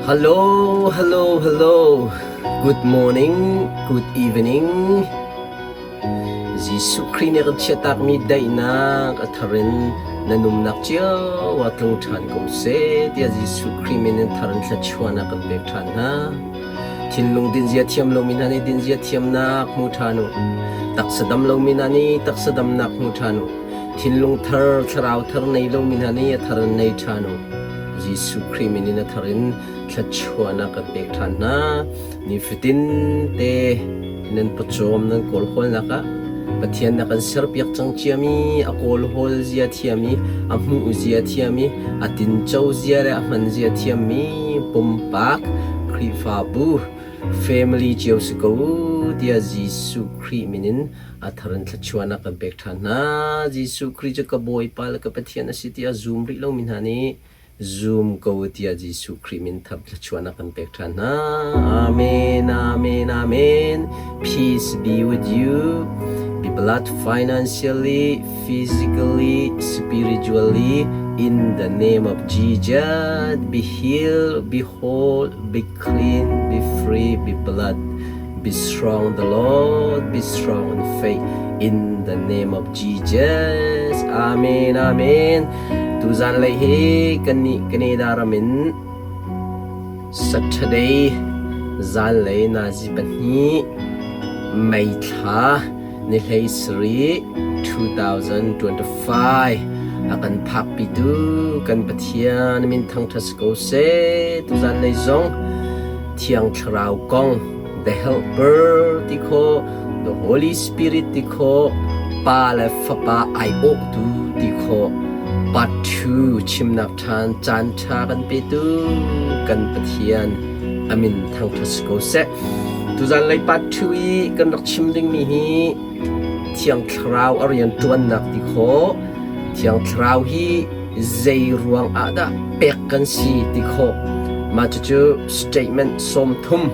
Hello, hello, hello. Good morning, good evening. Jesuh Khrih nih a kan chiahtakmi daihnak a thar in na numnak cio ah tlung ṭhan ko seh tiah Jesuh Khrih min in thar in thluachuahnak kan pek ṭhan hna. Thinlung dinzia thiam lomi hna nih dinzia thiamnak hmu ṭhan u. Taksa dam lomi hna nih taksa damnak hmu ṭhan u. Thinlung thar, thlarau thar nei lomi hna nih a thar in nei ṭhan u. Jesuh Khrih min in a thar in thluachuahnak kan pek ṭhan hna. Nifatin te nan pawcawm nan kawlhawlnak ah Pathian na kan serpiak cang ciami, a kawlhawl zia thiam i, a hmuh zia thiam i, a tinco zia le a hman zia thiammi pumpak Khrihfabu family cio si ko u tiah Jesuh Khrih min in a thar in thluachuahnak kan pek ṭhan hna. Jesuh Khrih cu ka Bawipa le ka Pathian a si tiah zum rih lomi hna nih zum ko tiah Jesuh Khrih min thar thluachuahnak kan pek ṭhan hna. Amen, amen, amen. Peace be with you. Be blessed financially, physically, spiritually. In the name of Jesus, be healed, be whole, be clean, be free, be blessed. Be strong, the Lord, be strong in faith. In the name of Jesus. Amen, amen. Tuzan lei hi kannih Canada ram in Saturday zanlei nazi pahnih May thla ni hlei sarih 2025 a kan phakpitu kan Pathian min thangṭhat si ko seh. Tuzan lei zong Thiang Thlarau kong The Helper ti khawh, The Holy Spirit ti khawh, Pa le Fapa aiawhtu ti khawh, Part 2 chimnak ṭhan caan ṭha kan petu kan Pathian a min thangṭhat si ko seh. Tuzan lei part 2 i kan rak chim dingmi hi Thiang Thlarau a rian ṭuannak ti khawh, Thiang Thlarau hi zei ruang ah dah pek kan si ti khawh. Mah cucu statement 30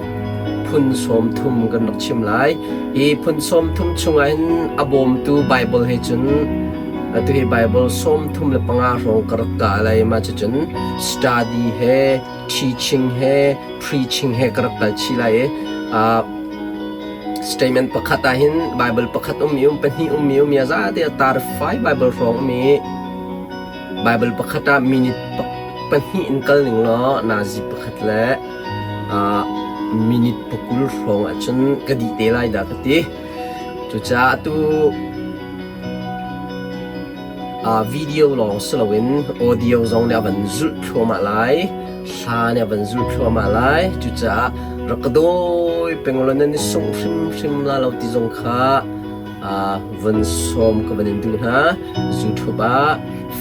phun 30 kan rak chim lai. Hi phun 30 chungah hin a bawmtu Bible he cun atu hi Bible 35 hrawng ka rak kah lai. Mah cucun study he teaching he preaching he ka rak kal chih lai i statement pakhat ah hin Bible pakhat um i um pahnih um i um i a za te tar fai Bible hrawng um i Bible pakhat ah minute pahnih in kal ning law nazi pakhat le minute pakul hrawng ahcun ka dih te lai dah ka ti. Cucaah atu video lawng si loin audio zong nih a van zulh thluahmah lai. Hla nih a van zulh thluahmah lai. Cucaah rak ka dawi peng law nan i sungh hrimhrim la lo ti zong kha van sawm ka van in duh hna. YouTube ah,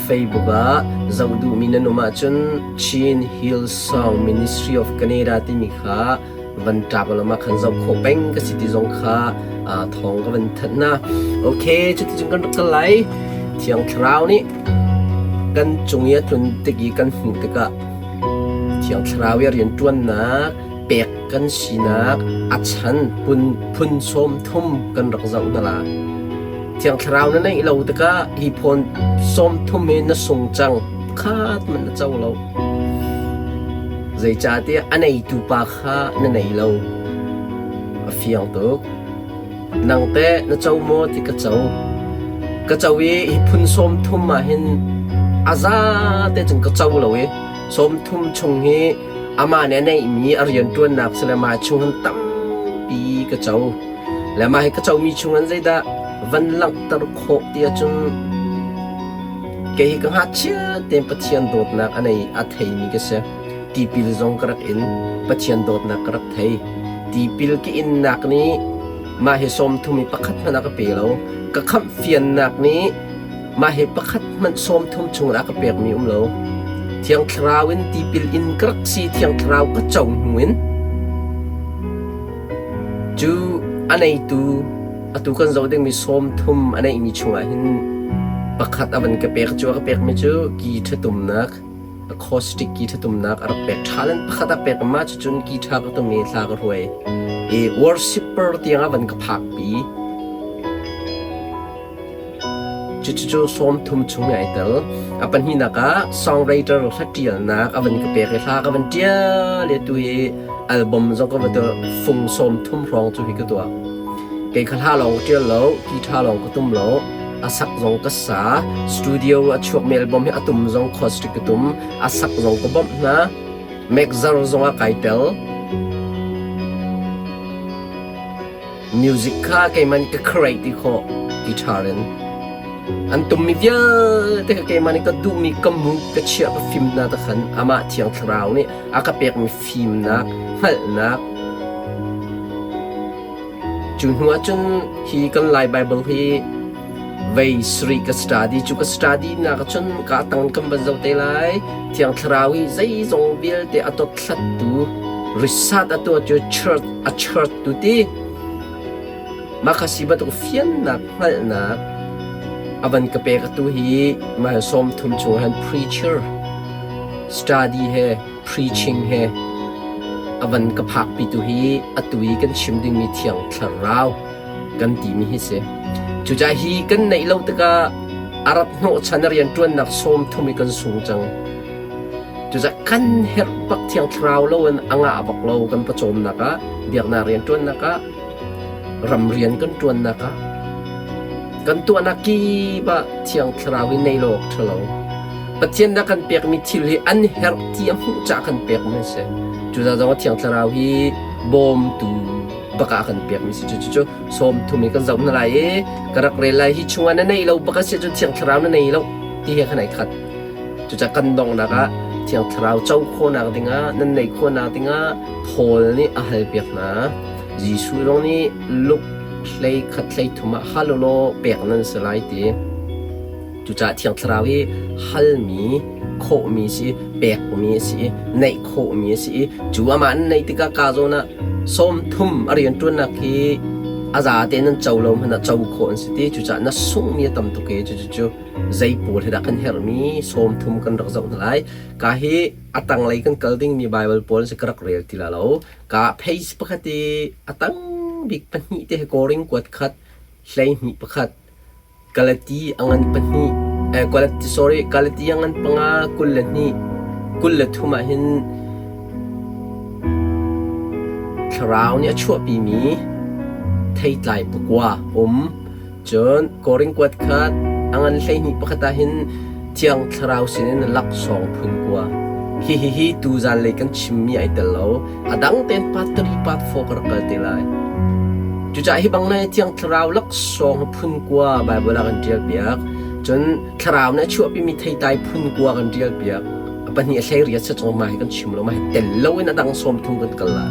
Facebook ah zoh duhmi nan um ahcun Chin Hillsong Ministry of Canada timi kha van ṭap lam ah khan zoh khawh peng ka si ti zong kha thawng ka van thanh hna. Okay, cuticun kan rak kal lai. Thiang Thlarau nih kan cung i a tlun tik i kan hmuh tikah Thiang Thlarau i a rianṭuannak pek kan sinak a chan phun phun sawm thum kan rak zoh hna la. Thiang Thlarau na neih lo tikah hi phun sawm thum hi na sung cang khat man na co lo. Zeicahtiah a neitu pa kha na nei lo. A fiang tuk. Nang teh na co maw ti ka co. Ka co i hi phun sawm thum ah hin a za te cun ka co lo i sawm thum chung hi amah nih a neihmi a rianṭuannak si le mah chung hin tampi ka co. Le mah hi ka comi chung in zeidah van langhter khawh ti ahcun kei hi ka ngakchia tein Pathian dawtnak a nei a theimi ka si. Tipil zong ka rak in. Pathian dawtnak ka rak thei. Tipil ka innak nih mah hi sawmthum i pakhat hmanh a ka pe lo. Ka khamh fiannak nih mah hi pakhat hmanh sawmthum chungah a ka pekmi um lo. Thiang Thlarau in tipil in ka rak si. Thiang Thlarau ka co hnu in cu a neitu atu kan zoh dingmi sawmthum a neihmi chungah hin pakhat a van ka pek cu a ka pekmi cu ki ṭhatumnak acoustic ki ṭhatumnak a rak pek talent pakhat a pek ma cucun ki ṭha ka tum i hla ka hruai i worshipper tiang a van ka phakpi. Cucu 30 chung i ai tel. A pahnihnak ah songwriter hla ṭialnak a van ka pek i hla ka van ṭial i atu hi album zong ka va tuah fung 30 hrawng cu hi ka tuah. Kei kha hla lawng ka ṭial lo, guitar lawng ka tum lo, a sak zong ka sa, studio a chuakmi album hi a tum zong acoustic ka tum, a sak zong ka bawmh hna, mixer zong ah kai tel. Music kha keimah nih ka create ti khawh guitar in. An tummi vialte kha keimah nih ka duhmi ka move ka chiah ka fim hna te khan amah Thiang Thlarau nih a ka pekmi fimnak, hngalhnak cu hnu ahcun hi kan Lai Bible hi vei sarih ka study cu ka study nak ahcun ka tang kan van zoh te lai. Thiang Thlarau hi zeizong vialte a dothlattu risat a tuah cu church a church tu ti mah kha si bantuk fiannak hngalhnak a van ka pek atu hi mah 30 chung han preacher study he preaching he a van ka phakpi tu hi atu i kan chim dingmi thiang thlarau kan timi hi si. Cucaah hi kan neih lo tikah a rat hnawhchan a rianṭuannak 30 i kan sung cang. Cucaah kan herh bak thiang thlarau lo in a ngah bak lo kan pawcawmnak ah, biaknak rianṭuannak ah, ram rian kan ṭuannak ah, kan tuahnak kip ah thiang thlarau hi nei lo awk ṭha lo. Pathian dah kan pekmi thil hi an herh ti a hmuh caah kan pekmi a si. Cucaah zong ah thiang thlarau hi bawmtu bak ah a kan pekmi si. Cucu 30 in kan zoh hna lai i ka rak rel lai hi chungah na neih lo bak a si ahcun thiang thlarau na nei lo ti he khan ai khat. Cucaah kan donghnak ah thiang thlarau co khawhnak dingah nan neih khawhnak dingah Paul nih a halpiak hna. Jesuh zong nih Luke hlei khat hlei thum ah hal u law pek nan si lai ti. Cucaah Thiang Thlarau hi halmi, khawhmi a si, pekmi a si i neih khawhmi a si i cu amah an neih tikah kaa zawn ah 30 a rianṭuannak hi a zate nan co lo hmanh ah co khawh an si ti. Cucaah na sunghmi a tam tuk i cucu zei pawl hi dah kan herhmi 30 kan rak zoh hna lai. Ka hi a tanglei kan kal dingmi Baibal pawl si ka rak rel ti la lo. Ka page pakhat i a tang bik pahnih te hi Korin kuat khat 12 pakhat Galati a ngan pahnih eh, sorry, Galati a ngan panga 22 23 ah hin thlarau nih a chuahpimi theitlai pakua um. Cun Korin kuat khat a ngan 12 pakhat ah hin Thiang Thlarau sinin laksawng phun kua. Hihi hi tu zanlei kan chimmi ai tel lo. A dang tein part 3 part 4 ka rak kal te lai. Cucaah hi bang na Thiang Thlarau laksawng phun kua Baibal ah kan ṭial piak. Cun Thlarau nih a chuahpimi theitlai phun kua kan ṭial piak. A pahnih a hlei riat si cang mah hi kan chim lo mah hi tel loin a dang 30 kan kal la.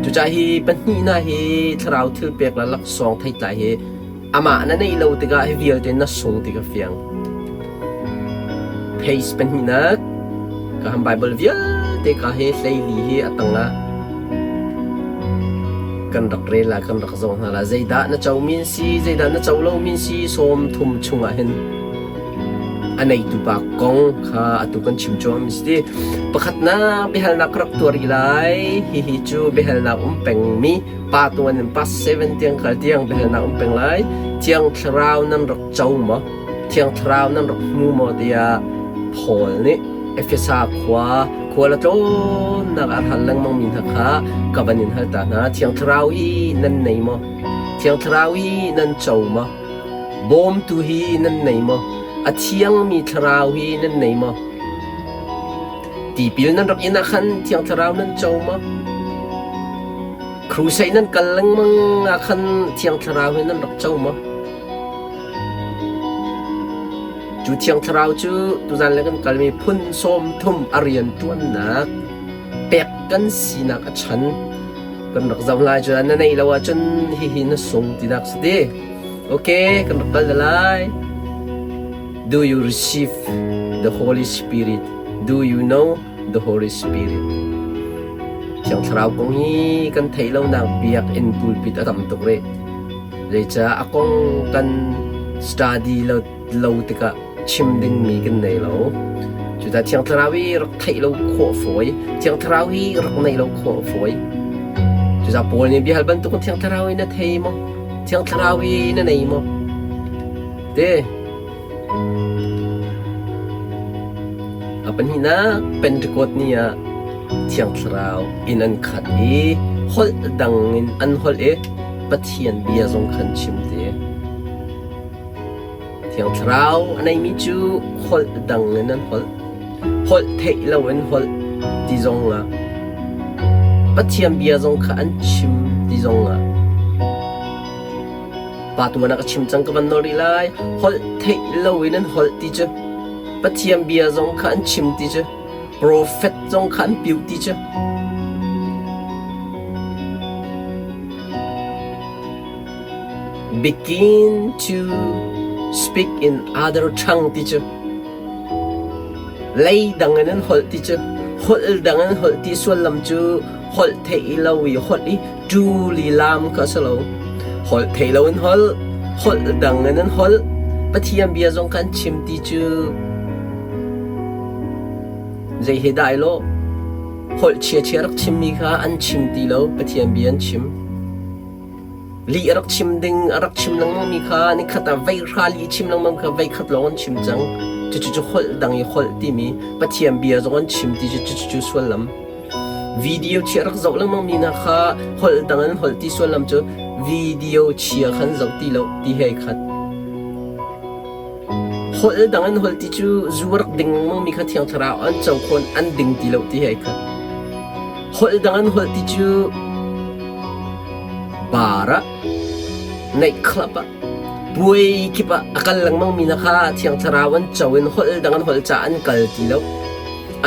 Cucaah hi pahnih na hi Thlarau thil pek le laksawng theitlai hi amah na neih lo tikah hi vialte na sung ti ka fiang. Page pahnihnak ka han Bible vialte ka hi hleili hi a tangah kan rak rel la kan rak zoh hna la zeidah na co min si zeidah na co lo min si 30 chungah hin a neitu pa kong kha atu kan chim cuam si ti pakhatnak biahalnak ka rak tuar i lai hihi cu biahalnak um pengmi pa tuan in pa 7 tiang kal tiang biahalnak um peng lai thiang thlarau nan rak co maw Thiang Thlarau nan rak hmu maw tiah Paul nih Efesa khua khual a tlawnnak a hal lengmangmi hna kha ka van in hal ta hna. Thiang Thlarau hi nan nei maw? Thiang Thlarau hi nan co maw? Bawmtu hi nan nei maw? A thiangmi Thlarau hi nan nei maw? Tipil nan rak in ah khan Thiang Thlarau nan co maw? Crusade nan kal lengmang ah khan Thiang Thlarau hi nan rak co maw? Cu Thiang Thlarau cu tuzan le kan kalmi phun 30 a rianṭuannak pek kan sinak a chan kan rak zoh lai cu na neih lo ahcun hihi na sung tinak si ti. Okay, kan rak kal lai. Do you receive the Holy Spirit? Do you know the Holy Spirit? Thiang Thlarau kong hi kan theih lonak biakinn pulpit a tam tuk rih. Zeicah a kong kan study lo, lo tikah chim dingmi kan nei lo. Cucaah Thiang Thlarau hi rak theih lo khawh fawi. Thiang Thlarau hi rak neih lo khawh fawi. Cucaah Paul nih biahal bantuk in Thiang Thlarau hi na thei maw? Thiang Thlarau hi na nei maw? Te. A pahnihnak Pentecost ni ah Thiang Thlarau in an khat i holh dang in an holh i Pathian bia zong khan chim te. Thiang Thlarau a neimi cu holh dang in an holh. Holh theih loin holh ti zong ah Pathian bia zong kha an chim ti zong ah Pa tuan ah ka chim cang ka van nawl rih lai. Holh theih loin an holh ti cu Pathian bia zong kha an chim ti cu profet zong kha an piu ti cu begin to speak in other tongue ti cu lei dang in an holh ti cu holh dang an holh ti sullam cu holh theih lo i holh i tu lilam kha a si lo. Holh thei lo in holh, holh dang in an holh. Pathian bia zong kan chim ti cu zei he dah ai lawh? Holh chia-chia rak chimmi kha an chim ti lo, Pathian bia an chim. Lih a rak chim ding a rak chim lengmangmi kha nikhat ah vei hra lih chim lengmang kha vei khat lawng an chim cang. Cucu cu holh dang i holh timi Pathian bia zong an chim ti cu cucu cu sullam. Video chia rak zoh lengmang mi hna kha holh dang an holh ti sullam cu video chia khan zoh ti lo ti he ai khat. Holh dang an holh ti cu zu rak ding lengmang mi kha Thiang Thlarau an co khawn an ding ti lo ti he ai khat. Holh dang an holh ti cu bar ah, nightclub ah, puai kip ah a kal lengmang mi hna kha Thiang Thlarau an co in holh dang an holh caah an kal ti lo.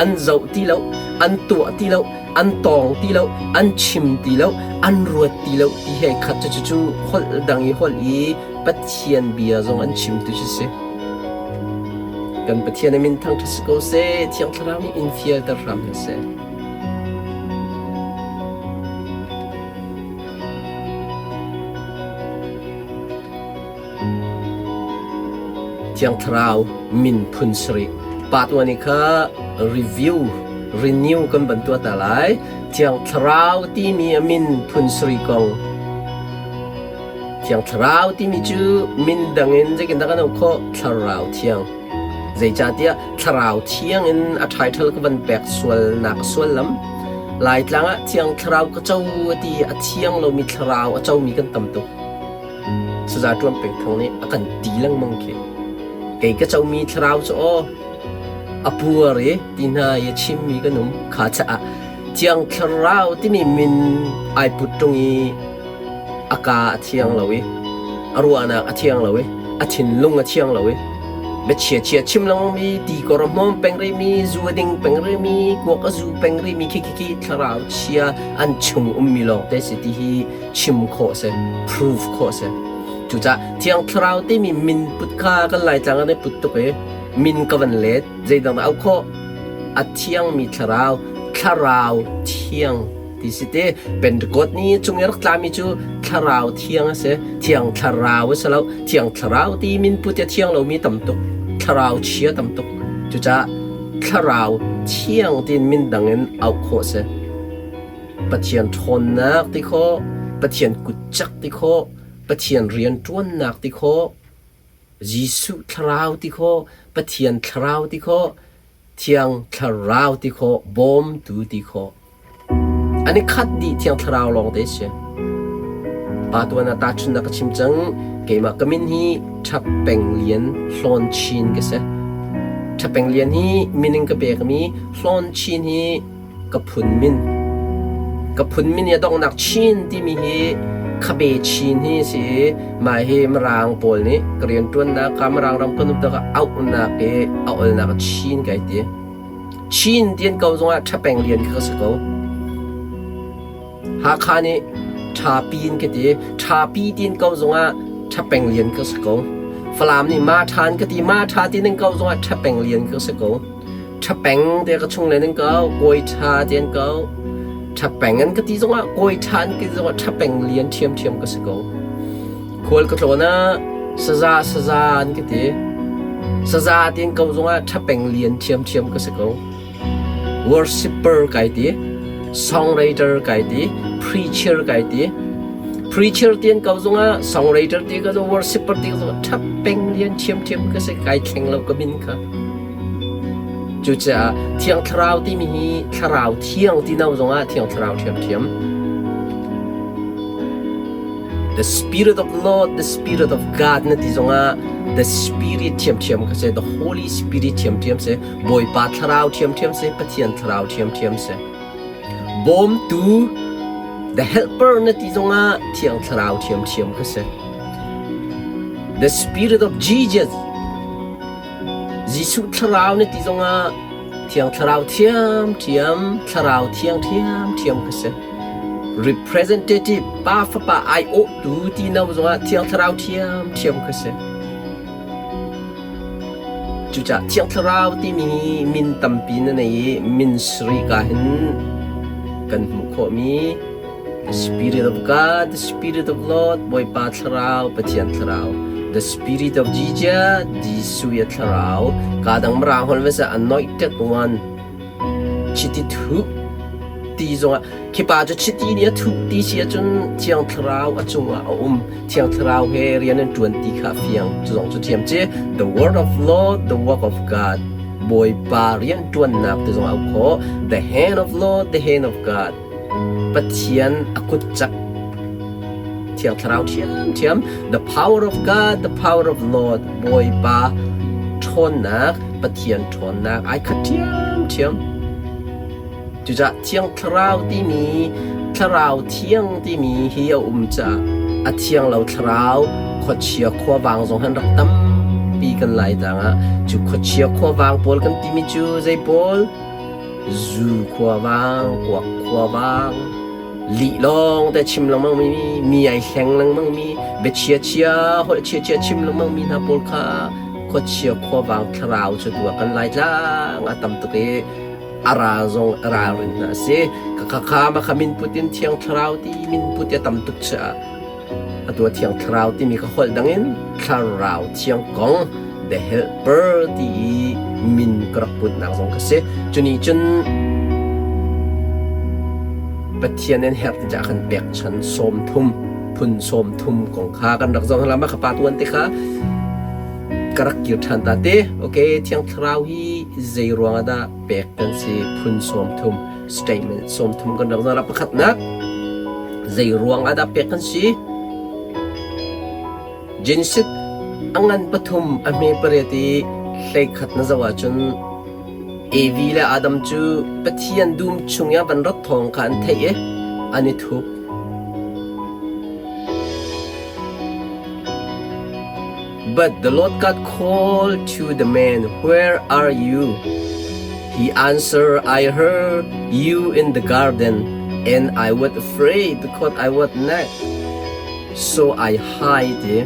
An zoh ti lo, an tuah ti lo, an tawng ti lo, an chim ti lo, an ruat ti lo ti he khat cu cu holh dang i holh i Pathian bia zong an chim tu cu si. Kan Pathian a min thangṭhat si ko seh, Thiang Thlarau nih in fialter hram hna seh. Thiang Thlarau min phun sarih. Pa tuan i kha review, renew kan van tuah ta lai. Thiang Thlarau timi a min phun sarih kong. Thiang Thlarau timi cu min dang in zeitindah kan auh khawh? Thlarau Thiang. Zeicahtiah Thlarau Thiang in a title ka van pek sualnak sullam Laitlang ah Thiang Thlarau ka co a ti i a thiang lomi thlarau a comi kan tam tuk. Saza Ṭuan Peng Thang nih a kan ti lengmang khi. Kei ka comi thlarau cu aw a puar i ti hna i a chimmi kan um. Kha caah Thiang Thlarau timi min ai put ṭung i a kaa a thiang lo i a ruahnak a thiang lo i a thinlung a thiang lo i biachia chia chim lengmangmi ti kor a hmawm peng rihmi zu a ding peng rihmi kuak a zu peng rihmi khi khi khi thlarau chia an chung ummi lawng te si ti hi chim khawh a si proof khawh a si. Cucaah Thiang Thlarau timi min put kha kan Laitlang ah put tuk i min ka van let zeidang dah auh khawh a thiangmi thlarau thlarau thiang ti si te Pentecost ni chung i rak tlami cu thlarau thiang a si thiang thlarau a si lo thiang thlarau ti min put a thiang lomi tam tuk thlarau chia tam tuk cucaah thlarau thiang tiin min dang in auh khawh a si Pathian ṭhawnnak ti khawh, Pathian kutcak ti khawh, Pathian rianṭuannak ti khawh, Jesuh thlarau ti khawh, Pathian thlarau ti khawh, Thiang Thlarau ti khawh, bawmtu ti khawh. An i khat dih Thiang Thlarau lawng te si. Pa tuan ah tahchunhnak ka chim cang. Keimah ka min hi Ṭhap Peng Lian Hlawn Chin ka si. Ṭhap Peng Lian hi min in ka pekmi Hlawn Chin hi ka phun min ka phun min i a donghnak Chin timi hi khabe Chin hi si i mah hi Mirang pawl nih ka rianṭuannak ka Mirang ram kan um tikah auhnak i a olnak Chin kai ti. Chin ti an ko zongah Ṭhapeng lian kha ka si ko. Hakha nih Ṭhapi in ka ti. Ṭhapi ti an ko zongah Ṭhapeng lian ka si ko. Falam nih Ma ṭha an ka ti. Ma ṭha ti nan ko zongah Ṭhapeng lian ka si ko. Ṭhapeng te ka chung le nan ko, kawi ṭha te an ko. Ṭhapeng an ka ti zongah kawi ṭha an ka ti zongah ṭhapeng lian ṭhiamṭhiam ka si ko. Khual ka tlawn ah saza saza an ka ti. Saza ti an ko zongah ṭhapeng lian ṭhiamṭhiam ka si ko. Worshipper kai ti, songwriter kai ti, preacher kai ti. Preacher ti an ko zongah, songwriter ti ka zong, worshipper ti ka zongah, ṭhap peng lian ṭhiamṭhiam ka si, kai thleng lo ka min kha. Cucaah Thiang Thlarau timi hi Thlarau Thiang ti no zongah Thiang Thlarau ṭhiamṭhiam. The Spirit of Lord, the Spirit of God na ti zongah the Spirit ṭhiamṭhiam kha si, the Holy Spirit ṭhiamṭhiam si, Bawipa Thlarau ṭhiamṭhiam si, Pathian Thlarau ṭhiamṭhiam si. Bawmtu, the Helper na ti zongah Thiang Thlarau ṭhiamṭhiam kha si. The Spirit of Jesus, Jesuh Thlarau na ti zongah Thiang Thlarau ṭhiamṭhiam, Thlarau Thiang ṭhiamṭhiam kha si. Representative Pa Fapa aiawhtu ti no zongah Thiang Thlarau ṭhiamṭhiam kha si. Cucaah Thiang Thlarau timi hi min tampi na nei i min sarih ka hin kan hmuh khawhmi The Spirit of God, the Spirit of Lord, Bawipa Thlarau, Pathian Thlarau, the Spirit of Jesus, Jesuh i Thlarau, ka dang mirang holh vasa anointed one, chiti thuh ti zongah khi pa cu chiti nih a thuh ti si ahcun Thiang Thlarau a cungah a um. Thiang Thlarau he rian an ṭuan ti kha a fiang. Cu zong cu thiam ci. The word of Lord, the work of God. Bawipa rian ṭuannak ti zong a auh khawh. The hand of Lord, the hand of God. Pathian a kut cak. Thiang Thlarau ṭhiamṭhiam. The power of God, the power of Lord. Bawipa ṭhawnnak, Pathian ṭhawnnak ai khat ṭhiamṭhiam. Cucaah Thiang Thlarau timi Thlarau Thiang timi hi a um caah a thiang lo thlarau khuachia khuavang zong han rak tampi kan lai tang ah cu khuachia khuavang pawl kan timi cu zei pawl Zu khuavang, kuak khuavang, lih lawng te chim lengmang mi, mi ai hleng lengmang mi, biachia chia, holh chia chia chim lengmang mi hna pawl kha khuachia khuavang thlarau cu tu ah kan Laitlang a tam tuk i a ral zong a ralrin hna a si. Khakha kha ma kha min put in Thiang Thlarau ti min put i a tam tuk caah Atu a Thiang Thlarau timi ka holh dangin Thlarau Thiang kong The Helper ti i min ka rak putnak zong ka si. Cunih cun Pathian in herh ti cah kan pekchan 30 phun 30 kong kha kan rak zoh hna ma ka pa tuan te kha ka rak kir ṭhan ta te. Okay, Thiang Thlarau hi zei ruang ah dah pek kan si phun 30 statement 30 kan rak zoh hna. Pakhatnak Zei ruang ah dah pek kan si? Genesis a ngan pathum a hme pariat i 11 na zoh ahcun Evi le Adam cu Pathian dum chung i a van rat thawng kha an theih i an i thup. But the Lord God called to the man, Where are you? He answered, I heard you in the garden, and I was afraid because I was naked. So I hide.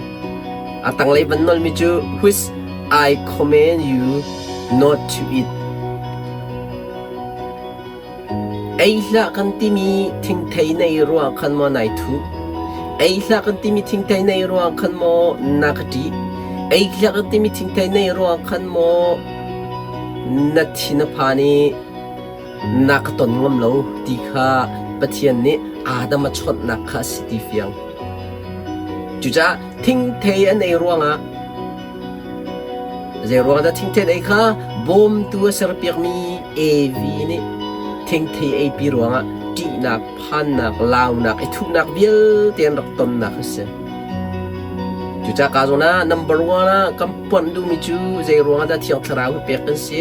A tanglei van nolmi cu, which I command you not to eat. Ei hlah kan timi thingthei na ei ruangah khan maw nai thuh? Ei hlah kan timi thingthei na ei ruangah khan maw na ka ṭih? Ei hlah kan timi thingthei na ei ruangah khan maw na thin a phan i na ka ton ngam lo ti kha Pathian nih Adam a chawnhnak kha a si ti fiang. Cucaah thingthei an ei ruangah Zeiruang dah thingthei ei kha bawmtu a serpiakmi Evi nih thingthei eipi ruangah ṭihnak, phannak, launak, i thuhnak vialte an rak tonnak a si. Cucaah ka zawn ah number one ah kan ponh duhmi cu zeiruang ah dah Thiang Thlarau hi pek kan si?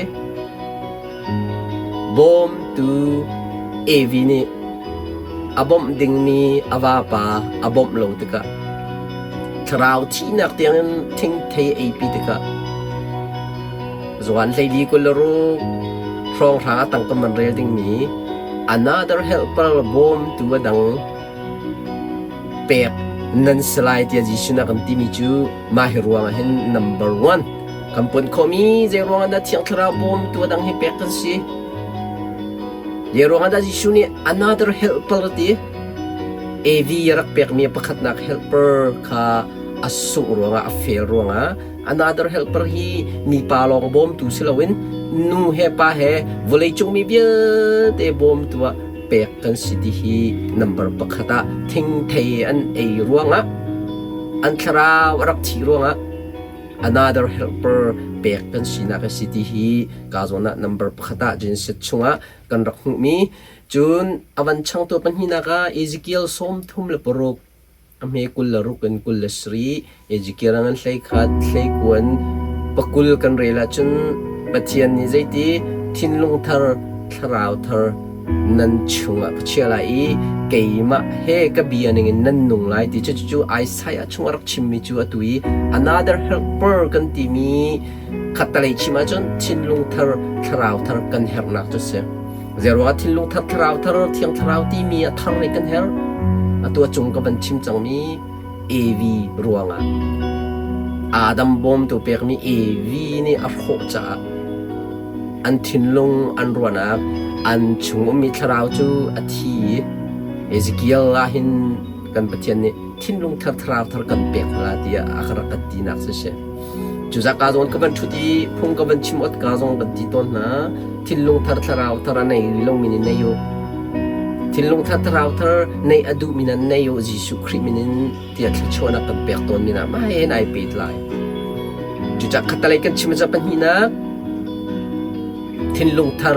Bawmtu Evi nih a bawmh dingmi a vapa a bawmh lo tikah Thlarau thihnak tiangin thingthei eipi tikah Johan 14 26 hrawnghrang a tangka man rel dingmi another helper bawmtu a dang pek nan si lai tiah Jesuh nih a kan timi cu mah hi ruangah hin number one kan pon khawhmi zei ruangah dah Thiang Thlarau bawmtu a dang hi pek kan si zei ruangah dah Jesuh nih another helper ti Evi a rak pekmi pakhatnak helper kha a sungh ruangah a fail ruangah another helper hi mipa lawng bawmtu si loin nu he pa he vawleicung mi vialte bawmtu ah pek kan si ti hi number pakhat ah thingthei an ei ruangah an thlarau a rak thih ruangah another helper pek kan sinak a si ti hi ka zawn ah number pakhat ah Genesis chungah kan rak hmuhmi. Cun a van changtu pahnihnak ah Ezekiel 36 a hme 26 in 27 Ezekiel a ngan 11 hleikuan pakul kan rel ahcun Pathian nih zeiti thinlung thar thlarau thar nan chungah ka chia lai i keimah he ka bia ningin nan nung lai ti cu cucu Isaiah chung a rak chimmi cu atu i another helper kan timi khattalei chim ahcun thinlung thar thlarau thar kan herhnak cu si. Zeiruangah thinlung thar thlarau thar thiang thlarau timi a thar i kan herh? Atu a cung ka van chim cangmi AV ruangah Adam bawmtu pekmi AV nih a hrawh caah an thinlung an ruahnak an chung ummi thlarau cu a thi i Ezekiel ah hin kan Pathian nih thinlung thar thlarau thar kan pek hna tiah a rak kan tinak si si. Cuzaka zawn ka van ṭhut i phung ka van chim ot ka zong kan ti tawn hna. Thinlung thar thlarau thar a nei lomi nih nei u. Thinlung thar thlarau thar neih a duhmi nan nei u Jesuh Khrih min in tiah thluachuahnak kan pek tawnmi hna mah he ai pet lai. Cucah khattalei kan chim ca pahnihnak thinlung thar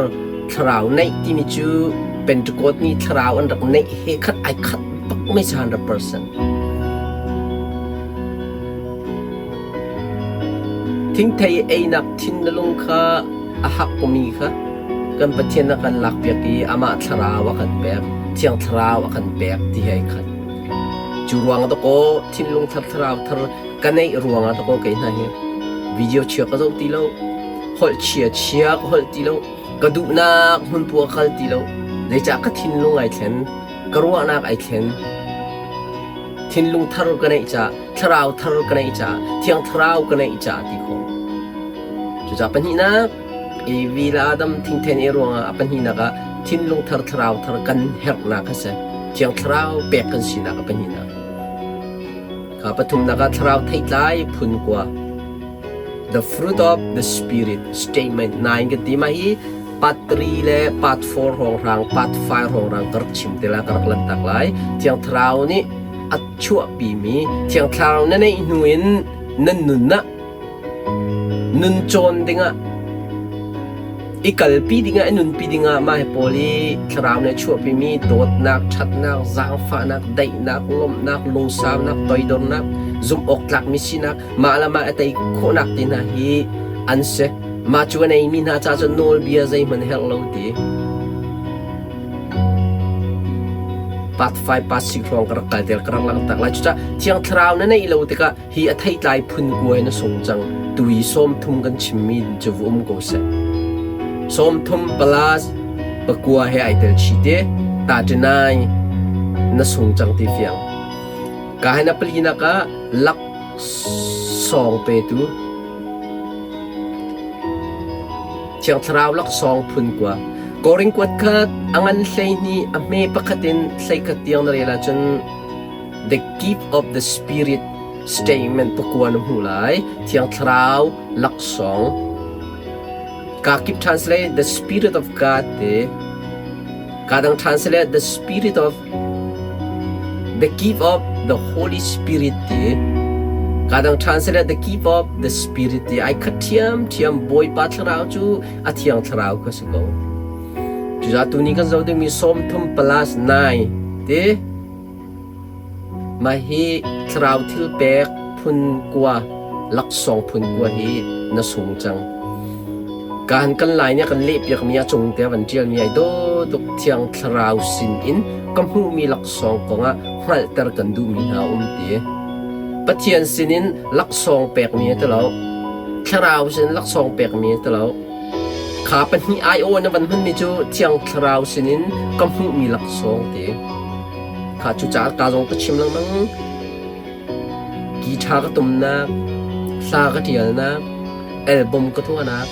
thlarau neih timi cu Pentecost ni thlarau an rak neih he khat ai khat bak mei 100%. Thingthei einak thin na lung kha a hak komi kha kan Pathian a kan lakpiak i amah thlarau a kan pek, Thiang Thlarau a kan pek ti he ai khat. Cu ruang ah dakaw thinlung thar thlarau thar ka neih ruang ah dakaw kei hna hi video chia ka zoh ti lo, holh chia chia ka holh ti lo, ka duhnak hmun pu a kal ti lo. Zeicah ka thinlung ai thlen, ka ruahnak ai thlen. Thinlung thar ka neih caah thlarau thar ka neih caah thiang thlarau ka neih caah ti khawh. Cucaah pahnihnak Evi le Adam thingthen i ruangah a pahnihnak ah thinlung thar thlarau thar kan herhnak a si. Thiang thlarau pek kan sinak a pahnihnak. Kha pathumnak ah thlarau theitlai phun kua. The fruit of the spirit statement 9 kan ti ma hi part 3 le part 4 hrawnghrang part 5 hrawnghrang ka rak chim te la ka rak lan tak lai. Thiang thlarau nih a chuahpimi Thiang Thlarau na neih hnu in nan nun ah nun cawn dingah i kalpi dingah i nunpi dingah mah hi pawl i Thlarau nih a chuahpimi dawtnak, ṭhatnak, zaangfahnak, daihnak, lawmhnak, lungsaunak, toidornak, zumhawktlakmi sinak, mah le mah i tei khawhnak te hna hi an si. Mah cu a neimi hna ca cun nawlbia zeihmanh herh lo ti. Part 5 part 6 hrawng ka rak kal tel ka rak lang tak lai. Cucaah Thiang Thlarau na neih lo tikah hi a theitlai phun kuai na sung cang. Tui 30 kan chimmi cu va um ko seh. 30 plus pakua he ai tel chi te 39 na sung cang ti fiang. Ka hen a palinak ah lak sawng petu Thiang Thlarau laksawng phun kua. Korin kuat khat a ngan 12 a hme pakhat in 11 tiang na rel ahcun the gift of the spirit statement pakua na hmuh lai. Thiang Thlarau laksawng. Ka kip translate the spirit of God te. Ka dang translate the spirit of the gift of the Holy Spirit ti. Ka dang translate the gift of the Spirit ti. Ai khat ṭhiamṭhiam Bawipa Thlarau cu a Thiang Thlarau kha si ko. Cucaah tuni kan zoh dingmi 30 plus 9 ti. Mah hi thlarau thil pek phun kua laksawng phun kua hi na sung cang. Kaan kan lai nih a kan lehpiakmi a cung te a van ṭialmi ai dawh tuk Thiang Thlarau sinin ka hmuhmi laksawng kongah hngalhter kan duhmi hna a um ti. Pathian sinin laksawng pekmi a ti lo. Thlarau sinin laksawng pekmi a ti lo. Kha pahnih aiawh na van hmanmi cu Thiang Thlarau sinin ka hmuhmi laksawng ti. Kha cucaah ka zong ka chim lengmang. Guitar ka tumnak, hla ka ṭialnak, album ka tuahnak,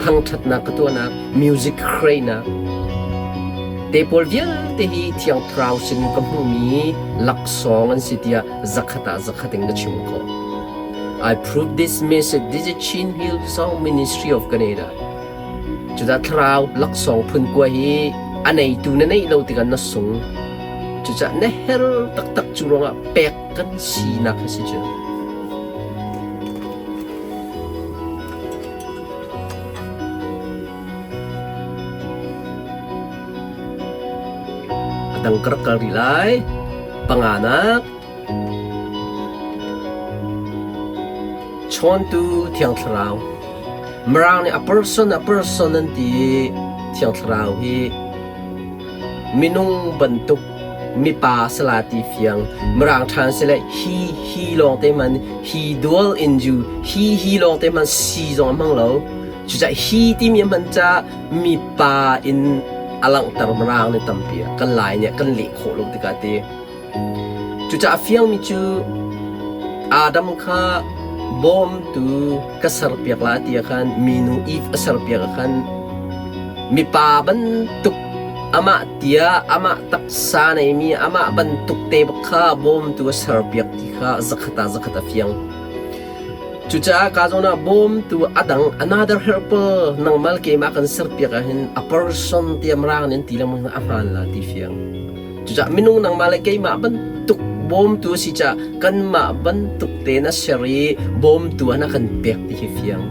thangṭhatnak ka tuahnak, music create-nak te pawl vialte hi Thiang Thlarau sin ka hmuhmi laksawng an si tiah zakhat ah zakhat in ka chim khawh. I prove this message. This is Chin Hill Song Ministry of Canada. Cudah thlarau laksawng phun kua hi A neitu na neih lo tikah na sung. Cucaah na her taktak cu ruangah pek kan sinak a si cu. A dang ka rak kal rih lai. Panganak. Chawntu Thiang Thlarau. Mirang nih a person a person an ti i Thiang Thlarau hi minung bantuk mipa sala ti fiang. Mirang ṭhan sile hi hi lawng te man he dwell in you hi hi lawng te man si zong a hmang lo. Cucaah hi timi a hman caah mipa in a langhter Mirang nih tampi kan Lai nih kan leh khawh lo tikah ti. Cucaah a fiangmi cu Adam kha bawmtu ka serpiak lai ti ah khan minu Eve a serpiak ah khan mipa bantuk amah tia amah taksa neimi amah bantuk te bak kha bawmtu a serpiak ti kha zakhat ah zakhat a fiang. Cucaah ka zawn ah bawmtu a dang another helper nangmal keimah kan serpiak ahhin a person tiah mirang nih an ti lengmang a hmaan la ti fiang. Cucaah minung nangmah le keimah bantuk bawmtu a si caah kanmah bantuk tein a ser i bawmtu ah na kan pek ti hi fiang.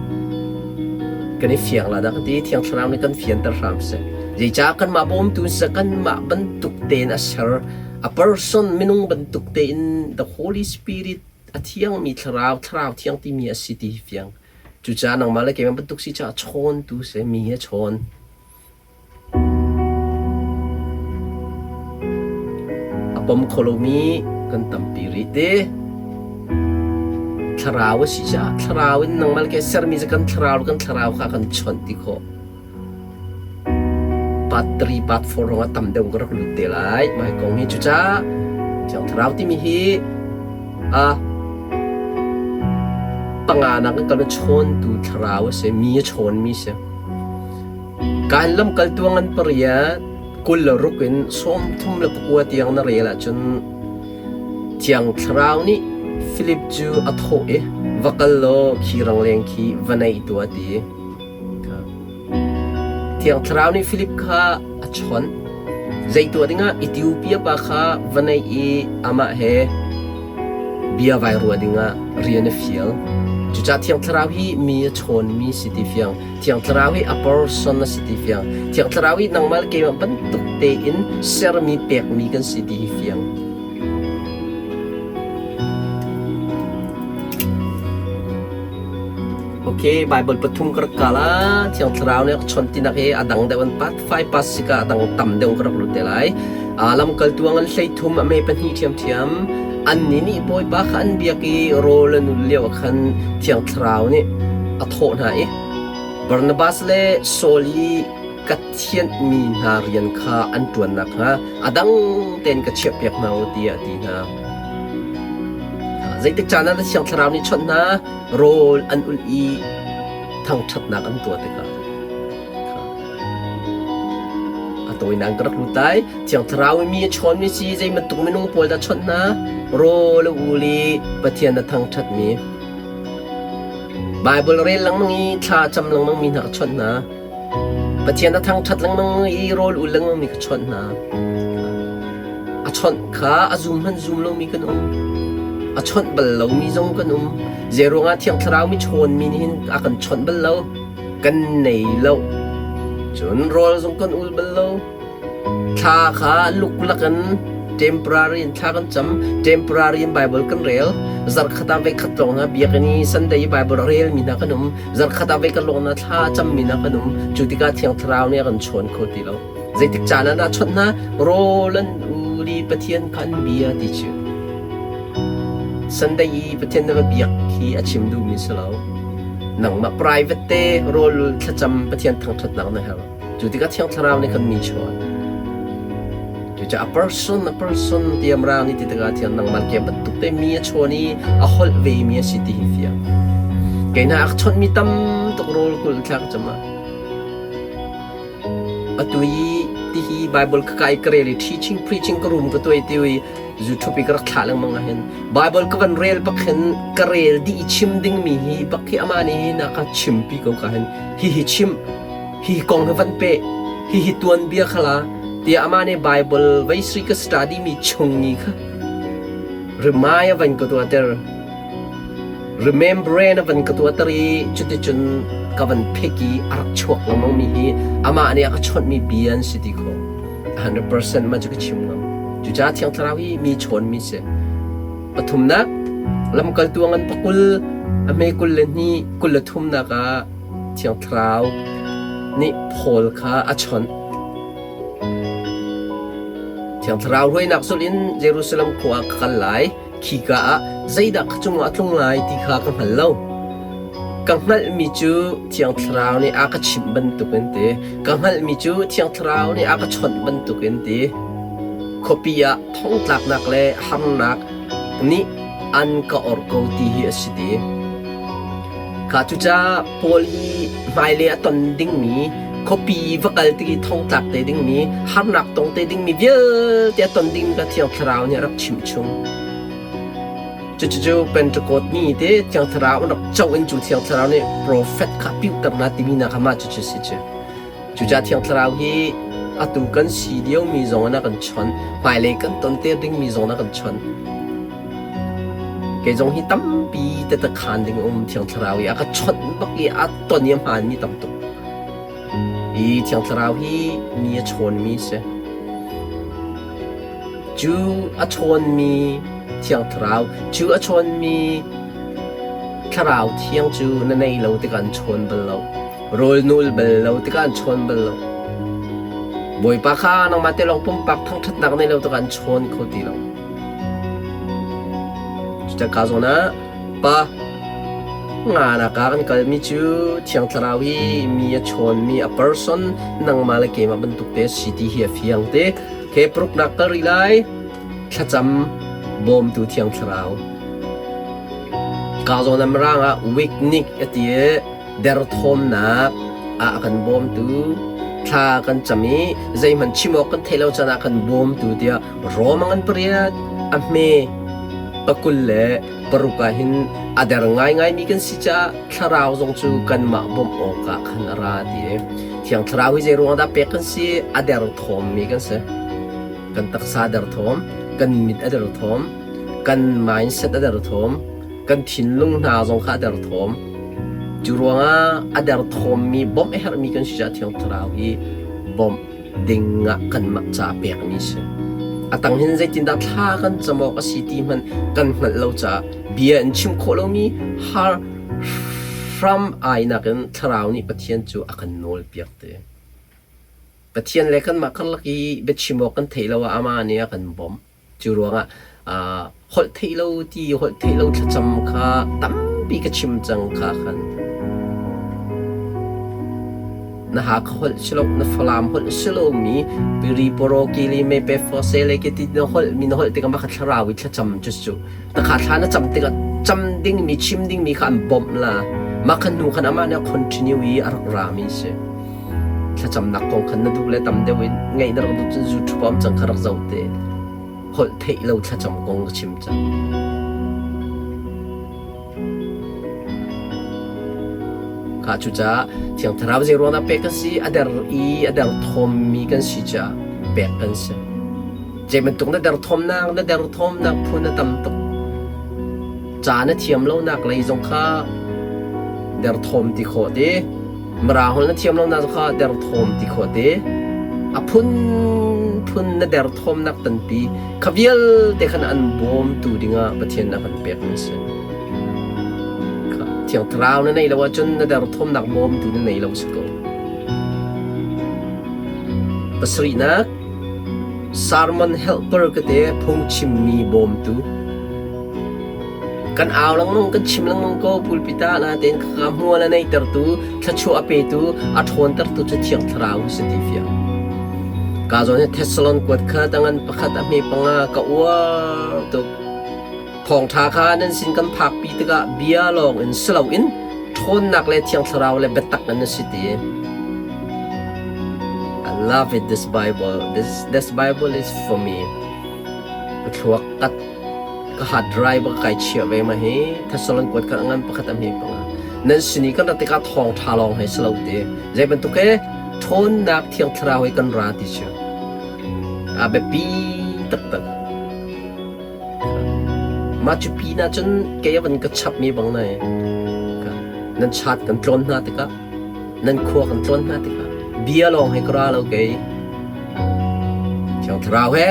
Kan i fiang la dah ka ti Thiang Thlarau nih kan fianter hram seh. Zeicah kanmah bawmtu si kanmah bantuk tein a ser a person minung bantuk tein the Holy Spirit a thiangmi thlarau, thlarau thiang timi a si ti hi fiang. Cucaah nangmah le keimah bantuk si caah chawntu si, mi hi a chawn. A pom kho lomi kan tampi rih te. Thlarau a si caah thlarau in nangmah le kei sermi cu kan thlarau kan thlarau kha kan chawnh ti khawh. Part 3, part 4 rong ah tam deuh ka rak lut te lai. Mah kong hi cucaah Thiang Thlarau timi hi a panganak in kan chawntu thlarau a si, mi a chawnmi si. Kan lamkaltu ngan pariat 26 in 34 tiang na rel ahcun Thiang Thlarau nih Filip cu a thawh i va kal law khi rangleng khi va naih tuah a ti. Thiang Thlarau nih Filip kha a chawnh. Zei tuah dingah Ethiopia pa kha va naih i amah he bia vai ruah dingah rian a fial. Cucaah Thiang Thlarau hi mi a chawnmi si ti fiang. Thiang Thlarau hi a person a si ti fiang. Thiang Thlarau hi nangmah le keimah bantuk tein sermi pekmi kan si ti hi fiang. Ok, Bible pathum ka rak kal ah Thiang Thlarau nih a ka chawnh tinak hi a dang deuh an part 5 part 6 ah a dang tam deuh ka rak lut te lai. Lamkaltu an 13 a me pahnih ṭhiamṭhiam. Annih nih Bawipa kha an biak i rawl an ul lio ah khan Thiang Thlarau nih a thawh hna i Barnabas le Saul i ka thianhmi hna rian kha an ṭuan nakhnga a dang tein ka chiahpiak hna u tiah a ti hna. Zeitik caan ah dah Thiang Thlarau nih chawnh hna? Rawl an ulh i thangṭhatnak an tuah tikah a tawinak ka rak lut lai. Thiang Thlarau i mi a chawnmi si zei bantuk minung pawl dah chawnh hna? Rawl a ul i Pathian a thangṭhatmi. Baibal rel lengmang i thla a cam lengmang mi hna ka chawnh hna. Pathian a thangṭhat lengmang i rawl ul lengmang mi ka chawnh hna. A chawnh kha a zum hmanh zum lomi kan um. A chawnh bal lomi zong kan um. Zeiruangah Thiang Thlarau mi chawnmi nih hin a kan chawnh bal lo. Kan nei lo. Cun rawl zong kan ul bal lo. Thla kha luklak in temporary in thla kan cam, temporary in Bible kan rel. Zarhkhat ah voikhat lawng na biakinn i Sunday i Bible a relmi hna kan um. Zarhkhat ah voikhat lawng na thla a cammi hna kan um. Cu tikah Thiang Thlarau nih a kan chawn kho ti lo. Zeitik caan ah dah chawnh hna? Rawl an ul i Pathian kha an bia ti cu. Sunday i Pathian na va biak khi a chim duhmi si lo. Nangmah private te rawl thlacam Pathian thangṭhatnak na herh. Cu tikah Thiang Thlarau nih khan mi chuan. Cucaah a person a person tiam rang ni ti tikah thiang nangmah ke bantuk te mi a chawn i a holh ve mi a si ti hi fiang. Kei hna a chawnh mi tam tuk rawl kul thlak cama. Atu i tihi Bible ka kai ka rel i teaching preaching ka room ka tuai ti i YouTube i ka rak thlah lengmang ah hin Bible ka van rel bak hin ka rel dih i chim ding mi hi bak hi amah nih na ka chimpi ko ka hin hihi chim hihi kong hi van pe hihi tuanbia khala. Tiah amah nih Bible veisri ka study mi chung i kha rimai a van ka tuahter. Remembrance a van ka tuahter i cuticun ka van phek i a rak chuak lengmang mi hi amah nih a ka chawnhmi bia an si ti khawh. 100% mah cu ka chim ngam. Cucaah Thiang Thlarau hi mi chawnmi si. Pathumnak, lamkaltu a ngan pakul, a hme 22, 23nak ah Thiang Thlarau nih Paul kha a chawnh. Thiang Thlarau hruainak zulh in Jerusalem khua ah ka kal lai, khika ah zeidah ka cungah a tlung lai ti kha ka hngal lo. Ka hngalhmi cu Thiang Thlarau nih a ka chimh bantukin ti, ka hngalhmi cu Thiang Thlarau nih a ka chawnh bantukin ti. Khuapi ah thongtlaknak le harnak nih an ka orh ko ti hi a si ti. Kha cucaah Paul hi hmailei a ton dingmi, khuapi va kal tik i thongtlak te dingmi, harnak tong te dingmi vialte a ton dingmi kha Thiang Thlarau nih a rak chimh chung. Cucu Pentecost ni te Thiang Thlarau an rak co in cu Thiang Thlarau nih profet kha piuter na timi na kha mah cucu si cu. Cucaah Thiang Thlarau hi atu kan si liomi zong in a kan chawnh, hmailei kan ton te dingmi zong in a kan chawnh. Kei zong hi tampi tete khaan ding um Thiang Thlarau hi a ka chawnh bak i a ton i a hmaanmi tam tuk. Hi Thiang Thlarau hi mi a chawnmi si. Cu a chawnmi Thiang Thlarau, cu a chawnmi Thlarau Thiang cu na nei lo tikah an chawn bal lo. Rawl nul bal lo tikah an chawn bal lo. Bawipa kha nangmah te lawng pumpak thangṭhatnak nei lo tikah an chawn kho ti lo. Cucaka zawn ah pa nganak ah kan kalmi cu Thiang Thlarau hi mi a chawnmi a person nangmah le keimah bantuk te si ti hi a fiang te. Ke paruknak kal rih lai. Thlacam bawmtu Thiang Thlarau. Ka zawn ah Mirang ah weaknik a ti i derthawmnak ah a kan bawmtu thla kan cam i zeihmanh chim awk kan theih lo caan ah kan bawmtu tiah Rom a ngan pariat a hme pakul le paruk ah hin a der ngaingaimi kan si caah thlarau zong cu kanmah bawmh awkah khan a ra ti i Thiang Thlarau hi zei ruangah dah pek kan si a derthawmmi kan si kan taksa a derthawm kan mit a derthawm kan mindset a derthawm kan thinlung hna zong kha a derthawm Cu ruangah a derthawmmi bawmh a herhmi kan si caah Thiang Thlarau hi bawmh ding ah kanmah ca pekmi a si. A tang hin zeitindah thla kan cam awk a si ti hmanh kan hngalh lo caah bia in chim khawh lomi har hram ai nakin Thlarau nih Pathian cu a kan nawlpiak te. Pathian le kanmah karlak i biachim awk kan theih lo ah amah nih a kan bawmh. Cu ruangah holh theih lo ti holh theih lo thlacam kha tampi ka chim cang kha khan na Hakha holh si lo na Falam holh si lomi piri poro kili me pe fo se le ke ti na holh mi na holh tikah mah kha thlarau i thlacam cu cu ta kha thla na cam tikah cam dingmi chim dingmi kha an bawmh la mah khan hnu khan amah nih continue i a rak rami si Thlacamnak kong khan na duh le tam deuh in ngaih na rak duh cun YouTube ah um cang kha rak zoh te. Holh theih lo thlacam kong ka chim cang. Kha cucaah Thiang Thlarau zei ruangah pek kan si? A der i a derthawmmi kan si caah pek kan si. Zei bantuk na derthawmnak, na derthawmnak phun a tam tuk. Ca na thiam lonak lei zong kha derthawm ti khawh ti. Mara holh na thiam lonak kha derthawm ti khawh te. A phunphun na derthawmnak tanpi kha vialte khan an bawmtu dingah Pathian a kan pekmi a si. Thiang Thlarau na neih lo ahcun na derthawmnak bawmtu na nei lo si ko. Pasarihnak, sermon helper ka te phungchimmi bawmtu. Kan au lengmang, kan chim lengmang ko pulpit ah natein khaka hmual a neitertu, thluachuah a petu, a ṭhawntertu cu Thiang Thlarau si ti fiang. Ka zawn hi Thessalon kuat kha tangan pakhat a hme panga ka uar tuk. Thawngṭha kha nan sin kan phakpi tikah bia lawng in si loin ṭhawnnak le Thiang Thlarau le biatak in a si ti. I love it this Bible. This this Bible is for me. Ka thluak kat ka hard drive ka kai chiah ve ma hi Thessalon kuat kha ngan pakhat a hme panga nan sin i kan rat tikah thawng ṭha lawng hei si lo te zei bantuk he ṭhawnnak thiang thlarau he kan ra ti cu. A biapi taktak. Mah cu pin ah cun kei a van ka chapmi bang nai nan chat kan tlawn hna tikah nan khua kan tlawn hna tikah bia lawng he ka ra lo kei. Thiang Thlarau he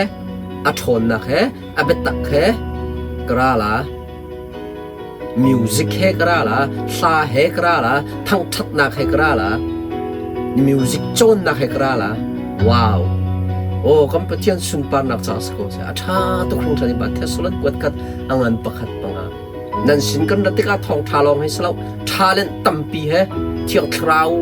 a ṭhawnnak he a biatak he ka ra la. Music he ka ra la, hla he ka ra la, thangṭhatnak he ka ra la, music cawnnak he ka ra la. Wow! Oh, kan Pathian sunparnak ca si ko seh. A ṭha tuk hringhran i ba Thessalon kuat khat a ngan pakhat panga. Nan sin kan rat tikah thawngṭha lawng hi si lo, talent tampi he, Thiang Thlarau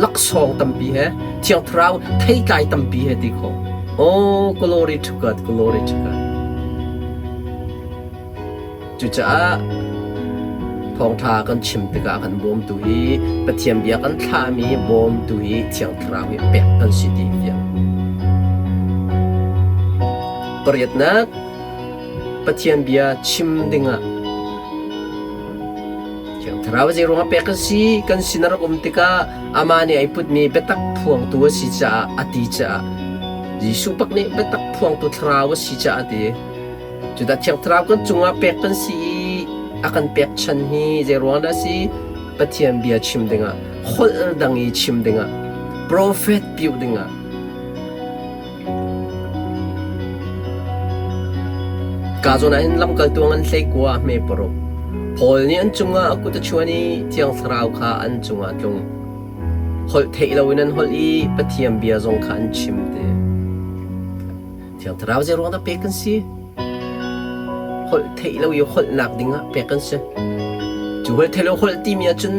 laksawng tampi he, Thiang Thlarau theitlai tampi he ti kho. Oh, glory to God, glory to God. Cucaah thawngṭha kan chim tikah kan bawmtu hi Pathian bia kan thlahmi bawmtu hi Thiang Thlarau hi pek kan si ti fiang. Pariatnak, Pathian bia chim dingah Thiang Thlarau zei ruangah pek kan si? Kan sin a rak um tikah amah nih ai putmi biatak phuangtu a si caah a ti caah Jesuh bak nih biatak phuangtu Thlarau a si caah a ti. Cudah Thiang Thlarau kan cungah pek kan si i a kan pekchan hi zei ruang dah a si? Pathian bia chim dingah, holh dang i chim dingah, profet piuh dingah. Ka zawn ah hin lamkaltu an hlei kua hme paruk. Paul nih an cungah a kut a chuan i Thiang Thlarau kha an cungah a tlung. Holh theih loin an holh i Pathian bia zong kha an chim ti. Thiang Thlarau zei ruang dah pek kan si? Holh theih lo i holhnak dingah pek kan si. Cu holh theih lo holh timi ahcun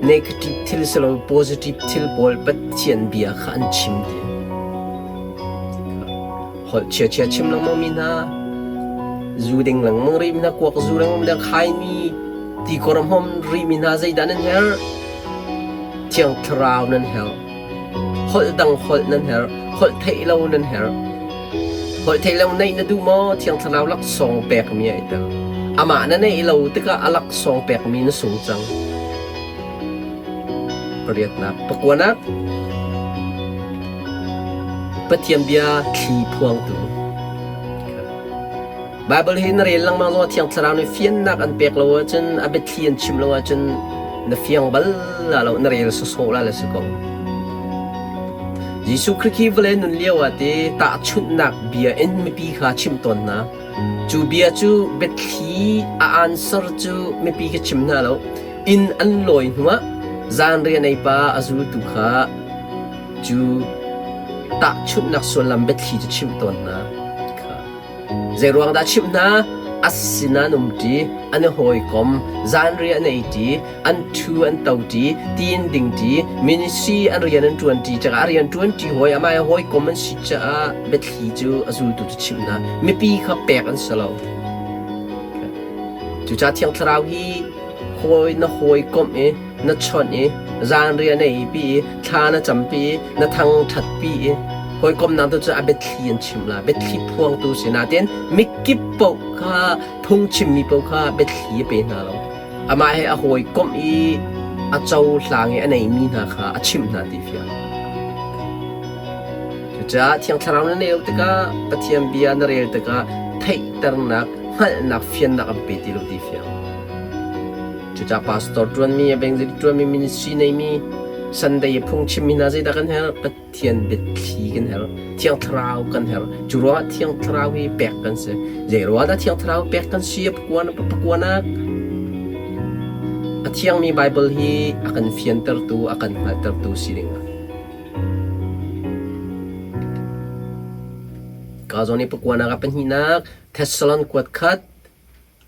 negative thil si lo positive thil pawl Pathian bia kha an chim ti. Holh chia-chia chim lengmang mi hna, zu ding lengmang rih mi hna, kuak zu lengmang mi hna, khaini ti kor hmom rih mi hna zeidah nan herh? Thiang Thlarau nan herh. Holh dang holh nan herh. Holh theih lo nan herh. Holh theih lo neih na duh maw? Thiang Thlarau laksawng pekmi ah i tel. Amah na neih lo tikah a laksawng pekmi na sung cang. Pariatnak, pakuanak, Pathian bia thli phuangtu. Baibal hi na rel lengmang zongah Thiang Thlarau nih fiannak an pek lo ahcun, a biathli an chim lo ahcun na fiang bal la lo, na rel sawsawh la le si ko. Jesuh Khrih khi vawlei nun lio ah ti tahchunhnak bia in mipi kha chimh tawn hna. Cu bia cu biathli a answer cu mipi kha chim hna lo. Inn an lawi hnuah zanrian ei pa a zultu kha cu tahchunhnak sullam biathli cu chimh tawn hna. Zeiruang dah chimh hna? A sinah an umṭi, an i hawikom, zanriah an eiṭi, an ṭhu an toṭi, ti an dingṭi, ministry an rian an ṭuanṭi caah a rian ṭuanṭi hawi amah he hawikom an si caah biathli cu a zultu cu chimh hna. Mipi kha pek an si lo. Cucaah Thiang Thlarau hi hawi na hawikomh i na chawnh i zanriah na eipi i thla na campi i na thangṭhatpi i hawikomnak tu cu a biathli an chim la biathli phuangtu si nain mikip paoh kha phungchimmi paoh kha biathli a pe hna lo amah he a hawikomh i a cohlang i a neimi hna kha a chimh hna ti fiang cucaah Thiang Thlarau na neu tikah Pathian bia na rel tikah theihternak hngalhnak fiannak an pe ti lo ti fiang Cucaah pastor ṭuanmi, evangelist ṭuanmi, ministry neimi, Sunday i phungchimmi hna zeidah kan herh? Pathian biathli kan herh. Thiang Thlarau kan herh. Cu ruangah Thiang Thlarau hi pek kan si. Zei ruangah dah Thiang Thlarau pek kan si? A pakuanak. A thiangmi Bible hi a kan fiantertu, a kan hngalhtertu si dingah. Ka zawn i pakuanak a pahnihnak Thessalon kuat khat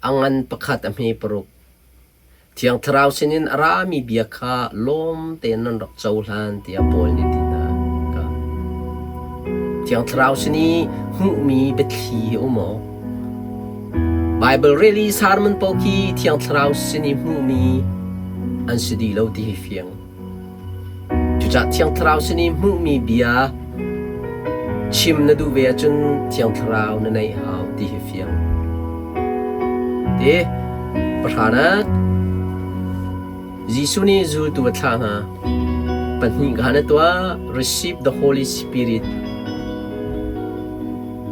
A ngan pakhat a hme paruk. Thiang Thlarau sinin a rami bia kha lawm tein nan rak cohlan tiah Paul nih ti hna. Thiang Thlarau sin i hmuhmi biathli hi um aw. Bible rel i sermon paoh khi Thiang Thlarau sin i hmuhmi an si dih lo ti hi fiang. Cucaah Thiang Thlarau sin i hmuhmi bia chim na duh ve ahcun Thiang Thlarau na neih hau ti hi fiang. Ti pahranak Jesuh nih zultu a thlah hna. Pahnih kha na tuah, receive the Holy Spirit.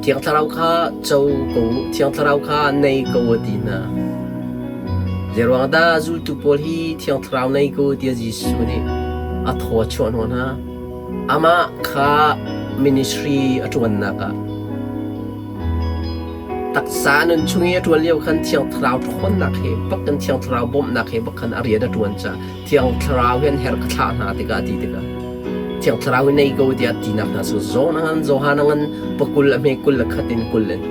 Thiang Thlarau kha co ko u, Thiang Thlarau kha nei ko u a ti hna. Zeiruang dah zultu pawl hi Thiang Thlarau nei ko u tiah Jesuh nih a thaw a chuah hnawh hna? Amah kha ministry a ṭuannak ah taksa nun chung i a ṭuan lio khan Thiang Thlarau ṭhawnnak he bak in Thiang Thlarau bawmhnak he bak khan a rian a ṭuan caah Thiang Thlarau hin her ka thlah hna tikah a ti tikah Thiang Thlarau hi nei ko tiah tinak hna cu John a ngan Johan a ngan pakul a hme 21 in 20 in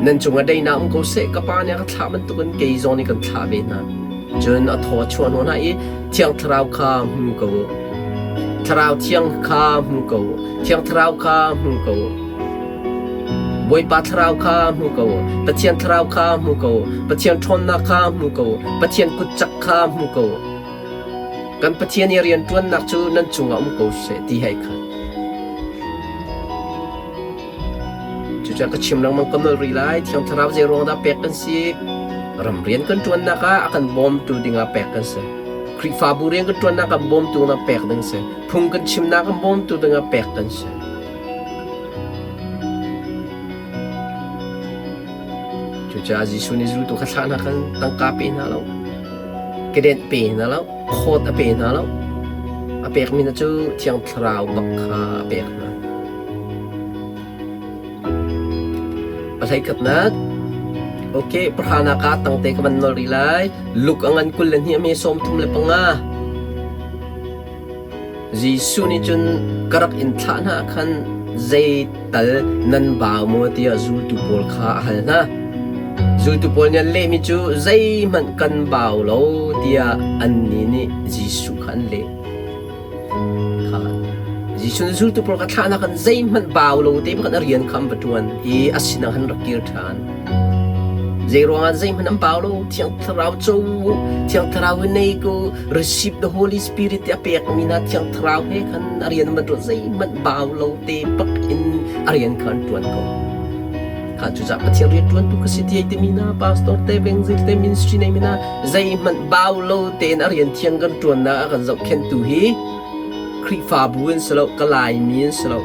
nan cungah daihnak um ko seh ka pa nih a ka thlah bantukin kei zong nih kan thlah ve hna. Cun a thaw a chuah hnawh hna i Thiang Thlarau kha hmu ko u. Thlarau Thiang kha hmu ko u. Thiang Thlarau kha hmu ko u. Bawipa Thlarau kha hmu ko u. Pathian Thlarau kha hmu ko u. Pathian ṭhawnnak kha hmu ko u. Pathian kutcak kha hmu ko u. Kan Pathian i rianṭuannak cu nan cungah um ko seh ti hei khat. Cucaah ka chim lengmang ka nolh rih lai. Thiang Thlarau zei ruang dah pek kan si? Ram rian kan ṭuannak ah a kan bawmtu dingah pek kan si. Khrihfabu rian kan ṭuannak ah bawmtu dingah pek ding si. Phung kan chimnak ah bawmtu dingah pek kan si. Cucaah Jesuh nih zultu kha thlah hna khan tangka pe hna lo, kedenh pe hna lo, khawt a pe hna lo. A pekmi hna cu Thiang Thlarau bak kha a pek hna. Pahleikhatnak Ok, pahranak ah tangte ka van nol rih lai. Luk a ngan 22 a me 35. Jesuh nih cun ka rak in thlah hna ah khan zeital nan bau maw tiah zultu pawl kha a hal hna. Zultu pawl nih an lehmi cu zeihmanh kan bau lo tiah annih nih Jesuh kha an leh. Kha Jesuh nih zultu pawl kha thlahnak khan zeihmanh bau lo te pakhat a rian kha an va ṭuan i a sinah khan rak kir ṭhan. Zeiruangah zeihmanh an bau lo, Thiang Thlarau co u, Thiang Thlarau hi nei ko, receive the Holy Spirit ti a pekmi hna Thiang Thlarau he khan a rian an ṭuan zeihmanh bau lo te bak in a rian kha an ṭuan ko. Kha cucaah Pathian rian ṭuantu ka si ti ai timi hna pastor te, evangelist te, ministry neimi hna zeihmanh bau lo tein a rian thiang kan ṭuannak a kan zohkhenhtu hi Khrihfabu in si lo, ka Laimi in si lo,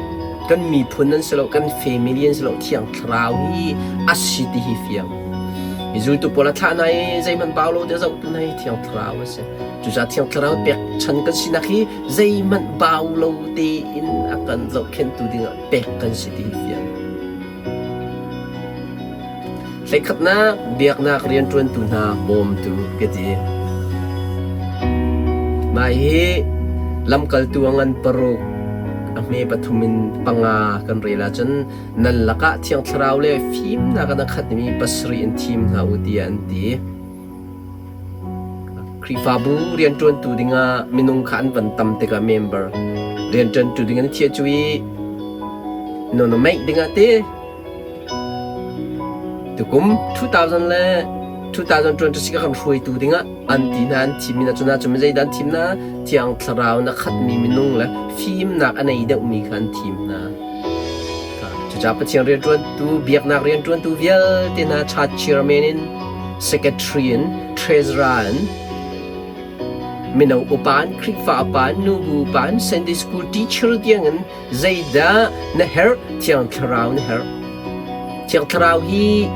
kan miphun an si lo, kan family an si lo, Thiang Thlarau hi a si ti hi fiang. Mi zultu pawl a thlah hna i zeihmanh bau lo te zohtu hna hi Thiang Thlarau a si. Cucaah Thiang Thlarau pek chan kan sinak hi zeihmanh bau lo tein a kan zohkhenhtu dingah pek kan si ti hi fiang. Hleikhatnak biaknak rianṭuantu hna bawmtu ka ti. Mah hi lamkaltu a ngan paruk, a hme pathum in panga kan rel ahcun nan lakah Thiang Thlarau le fimnak in a khatmi pasarih in thim hna u tiah an ti. Khrihfabu rianṭuantu dingah minung kha an van tam tikah member rianṭuantu ding an thiah cu i nonomeih dingah ti Tukum 2000 le 2026 a kan hruaitu dingah an ti hna an thimmi hna cu na cu zeidah an thim hna Thiang Thlarau na khatmi minung le fimnak a nei deuhmi kha an thim hna. Cucaah Pathian rianṭuantu, biaknak rianṭuantu vialte hna church chairman in, secretary in, treasurer in, mino upa in, Khrihfa upa in, nubu upa in, Sunday school teacher tiangin Zeidah na herh? Thiang Thlarau na herh. Thiang Thlarau hi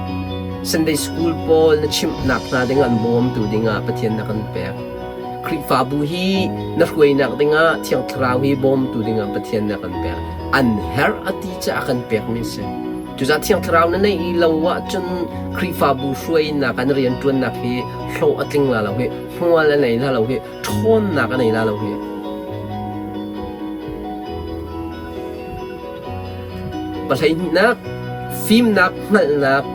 Sunday school pawl na chimhnak hna dingah an bawmtu dingah Pathian na kan pek. Khrihfabu hi na hruainak dingah Thiang Thlarau hi bawmtu dingah Pathian na kan pek. An herh a ti caah a kan pekmi a si. Cucaah Thiang Thlarau na neih lo ahcun Khrihfabu hruainak ah na rianṭuannak hi hlawh a tling la lo hi, hmual a nei la lo hi, ṭhawnnak a nei la lo hi. Pahleihnihnak, fimnak hngalhnak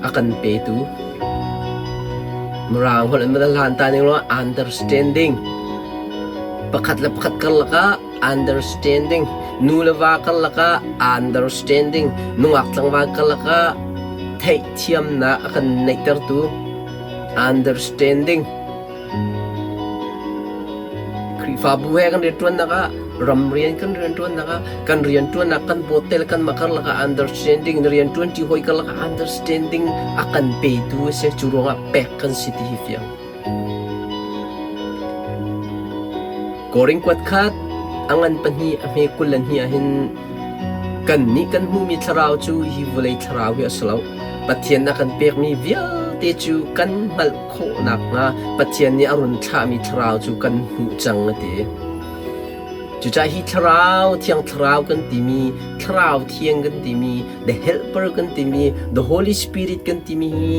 a kan petu. Mirang holh in hlan ta ning law understanding. Pakhat le pakhat karlak ah understanding. Nu le va karlak ah understanding. Nungak tlangval karlak ah theihthiamnak a kan neihtertu understanding. Khrihfabu he kan rianṭuannak ah ramrian kan rianṭuannak ah kan rianṭuannak kan bawt te le kanmah karlak ah understanding na rianṭuanṭi hawi karlak ah understanding a kan petu a si. Cu ruangah pek kan si ti hi fiang. Korin kuat khat a ngan pahnih a hme 22 ah hin. Kannih kan hmuhmi thlarau cu hi vawlei thlarau hi a si lo. Pathian a kan pekmi vialte cu kan hngalh khawh nakhnga Pathian nih a run thlahmi thlarau cu kan hmuh cang a ti. Cucaah hi thlarau, thiang thlarau kan timi, thlarau thiang kan timi, the helper kan timi, the Holy Spirit kan timi hi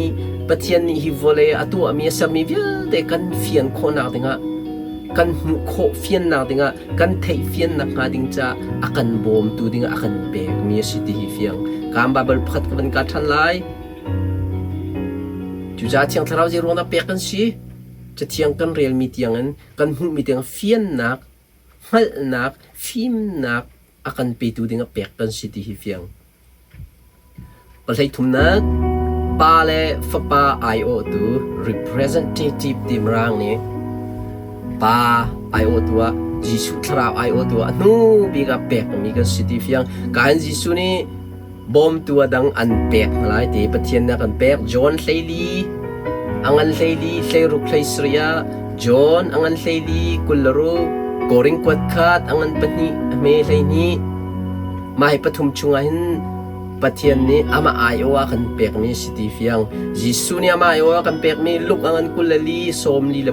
Pathian nih hi vawlei a tuahmi a sermi vialte kan fian khawhnak dingah kan hmuh khawh fiannak dingah kan theih fiannak hnga ding caah a kan bawmtu dingah a kan pekmi a si ti hi fiang. Kam Bible pakhat ka van ka ṭhan lai. Cucaah Thiang Thlarau zei ruangah pek kan si? Cathiang kan relmi tiangin kan hmuhmi tiang fiannak, hngalhnak, fimnak a kan petu dingah pek kan si ti hi fiang. Pahlei thumnak, pa le fapa aiawhtu representative ti mirang nih pa aiawhtu ah Jesuh thlarau aiawhtu ah a hnu bik ah pekmi kan si ti fiang. Kain Jesuh nih Bawmtu a dang an pek hna lai ti Pathian nih a kan pek. John 14, a ngan 14, 16 17 ah John a ngan 14, 26, Korin kuat khat a ngan pahnih, a hme 12. Mah hi pathum chungah hin Pathian nih amah aiawh a kan pekmi si ti fiang. Jesuh nih amah aiawh a kan pekmi Luke a ngan 24,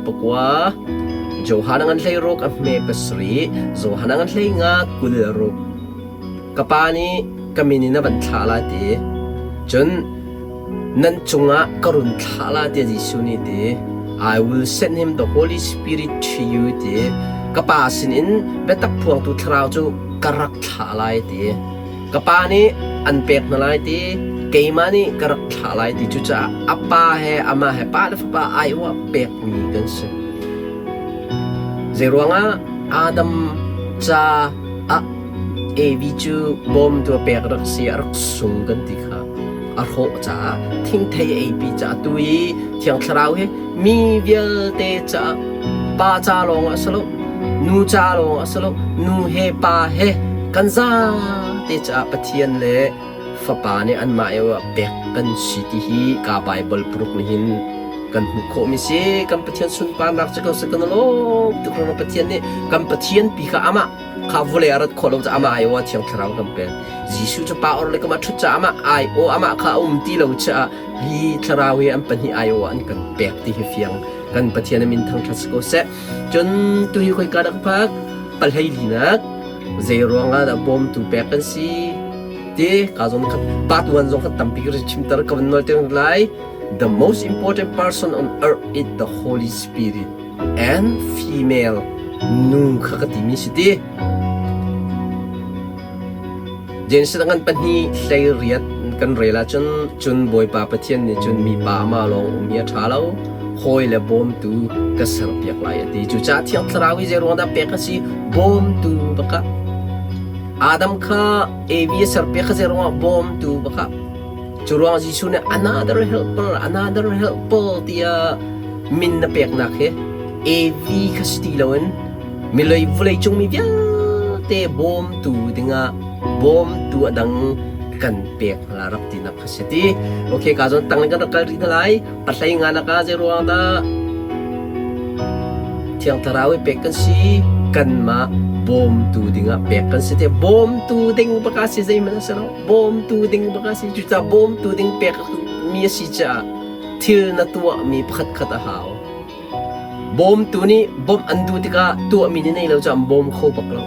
49, Johan a ngan 16, a hme pasarih, Johan a ngan 15, 26. Ka pa nih ka min in a van thlah lai ti. Cun nan cungah ka run thlah lai tiah Jesuh nih ti. I will send him the Holy Spirit to you ti. Ka pa sinin biatak phuangtu thlarau cu ka rak thlah lai ti. Ka pa nih an pek hna lai ti. Keimah nih ka rak thlah lai ti. Cucaah a pa he amah he pa le fapa aiawh pekmi kan si. Zeiruangah Adam ca ah Evi cu bawmtu a pek rak si a rak sung kan ti kha a hrawh caah thingthei a eipi caah tu i Thiang Thlarau hi mi vialte caah pa ca lawng ah si lo nu ca lawng ah si lo nu he pa he kan zate caah Pathian le Fapa nih anmah i pek kan si ti hi ka Baibal paruk nih hin kan hmuh khawhmi si. Kan Pathian sunparnak cu kan si kan lawm tuk ruangah Pathian nih kan Pathian pi kha amah kha vawlei a rat khawh lo caah amah aiawh ah Thiang Thlarau kan pek. Jesuh cu pa or le kamah ṭhut caah amah aiawh amah kha a um ti lo caah hi Thlarau hi an pahnih aiawh ah an kan pek ti hi fiang. Kan Pathian a min thangṭhat si ko seh. Cun tu hi khoika dah ka phak? Pahlei linak zei ruangah dah bawmtu pek kan si? Ti ka zong khat part 1 zong khat tampi ka chimter ka van nawl te lai. The most important person on earth is the Holy Spirit and female nu kha ka timi si ti. Genesis ngan pahnih hlei riat kan rel ahcun cun Bawipa Pathian nih cun mipa amah lawng um hi a ṭha lo hawi le bawmtu ka serpiak lai a ti. Cucaah Thiang Thlarau hi zei ruang dah pek a si? Bawmtu baka. Adam kha Evi a serpiak kha zei ruangah bawmtu baka. Cu ruang Jesuh nih another helper, another helper tiah min na peknak hi Evi kha si ti loin Milei vawleicung mi vialte bawmtu dingah bawmtu a dang kan pek hna rak tinak kha si ti. Okay, ka zawn tang kan rak kal rih hna lai. Pahlei nga naka zei ruang dah Thiang Thlarau i pek kan si kanmah bawmtu dingah pek kan si te bawmtu ding baka si zeihmanh a si lo bawmtu ding baka si cucaah bawmtu ding pek mi a si caah thil na tuahmi pakhat khat a hau Bawmtu nih bawmh an duh tikah tuahmi na neih lo cu an bawm kho bak lo.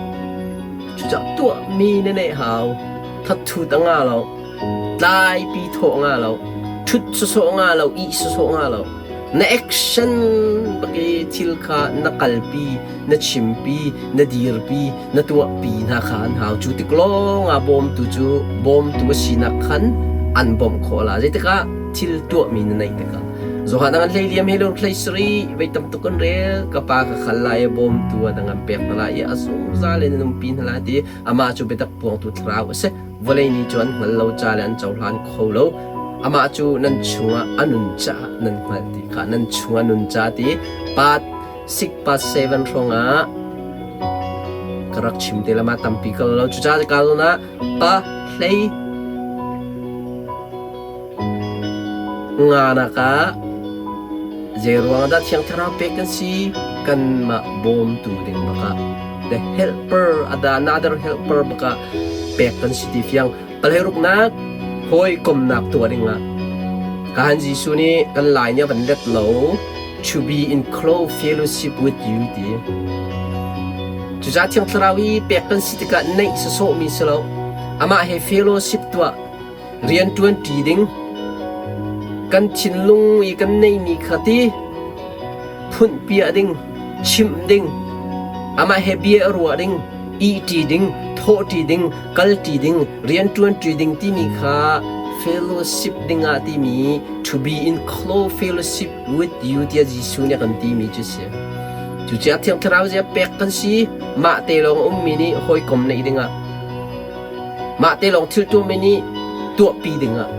Cucaah tuahmi na neih hau. Thatthut a ngah lo. Tlaipi thawh a ngah lo. Ṭhut sawsawh a ngah lo. Ih sawsawh a ngah lo. Na action bak i thil kha na kalpi, na chimpi, na dirpi, na tuahpi hna kha an hau. Cu tik lawng ah bawmtu cu bawmtu a sinak khan an bawmh khawh la. Zeitikah thil tuahmi na neih tikah. Johan an hlei liam he lur hlei sari vei tam tuk an rel ka pa ka khal lai i bawmtu a dang an pek hna lai i a zungzal in an umpi hna lai ti amah cu biatak puangtu thlarau a si vawlei ni cu an hngal lo ca le an cohlan kho lo amah cu nan chungah a nun caah nan hngalh ti kha nan chungah nun ca ti part 6 part 7 hrawngah ka rak chim te lama tampi kal lo cucaah ka zawn ah pa hlei Nganak ah zeiruang dah Thiang Thlarau pek kan si? Kanmah bawmtu ding bakah the helper, another helper bakah. pek kan si ti fiang. Palheruknak hawikomnak tuah dingah kahan Jesuh nih kan lai nih a van let lo to be in close fellowship with you ti. Cucaah Thiang Thlarau hi pek kan si tikah neih sawsawhmi si lo. Amah he fellowship tuah rianṭuan ṭi ding kan thinlung i kan neihmi kha ti phunhpiah ding, chimh ding, amah he bia a ruah ding, ihṭi ding, thawhṭi ding, kalṭi ding, rianṭuanṭi ding timi kha fellowship dingah timi to be in close fellowship with you tiah Jesuh nih a kan timi cu si. Cucaah Thiang Thlarau zia pek kan si, mah te lawng a ummi nih hawikom neih dingah, mah te lawng thil tuahmi nih tuahpi dingah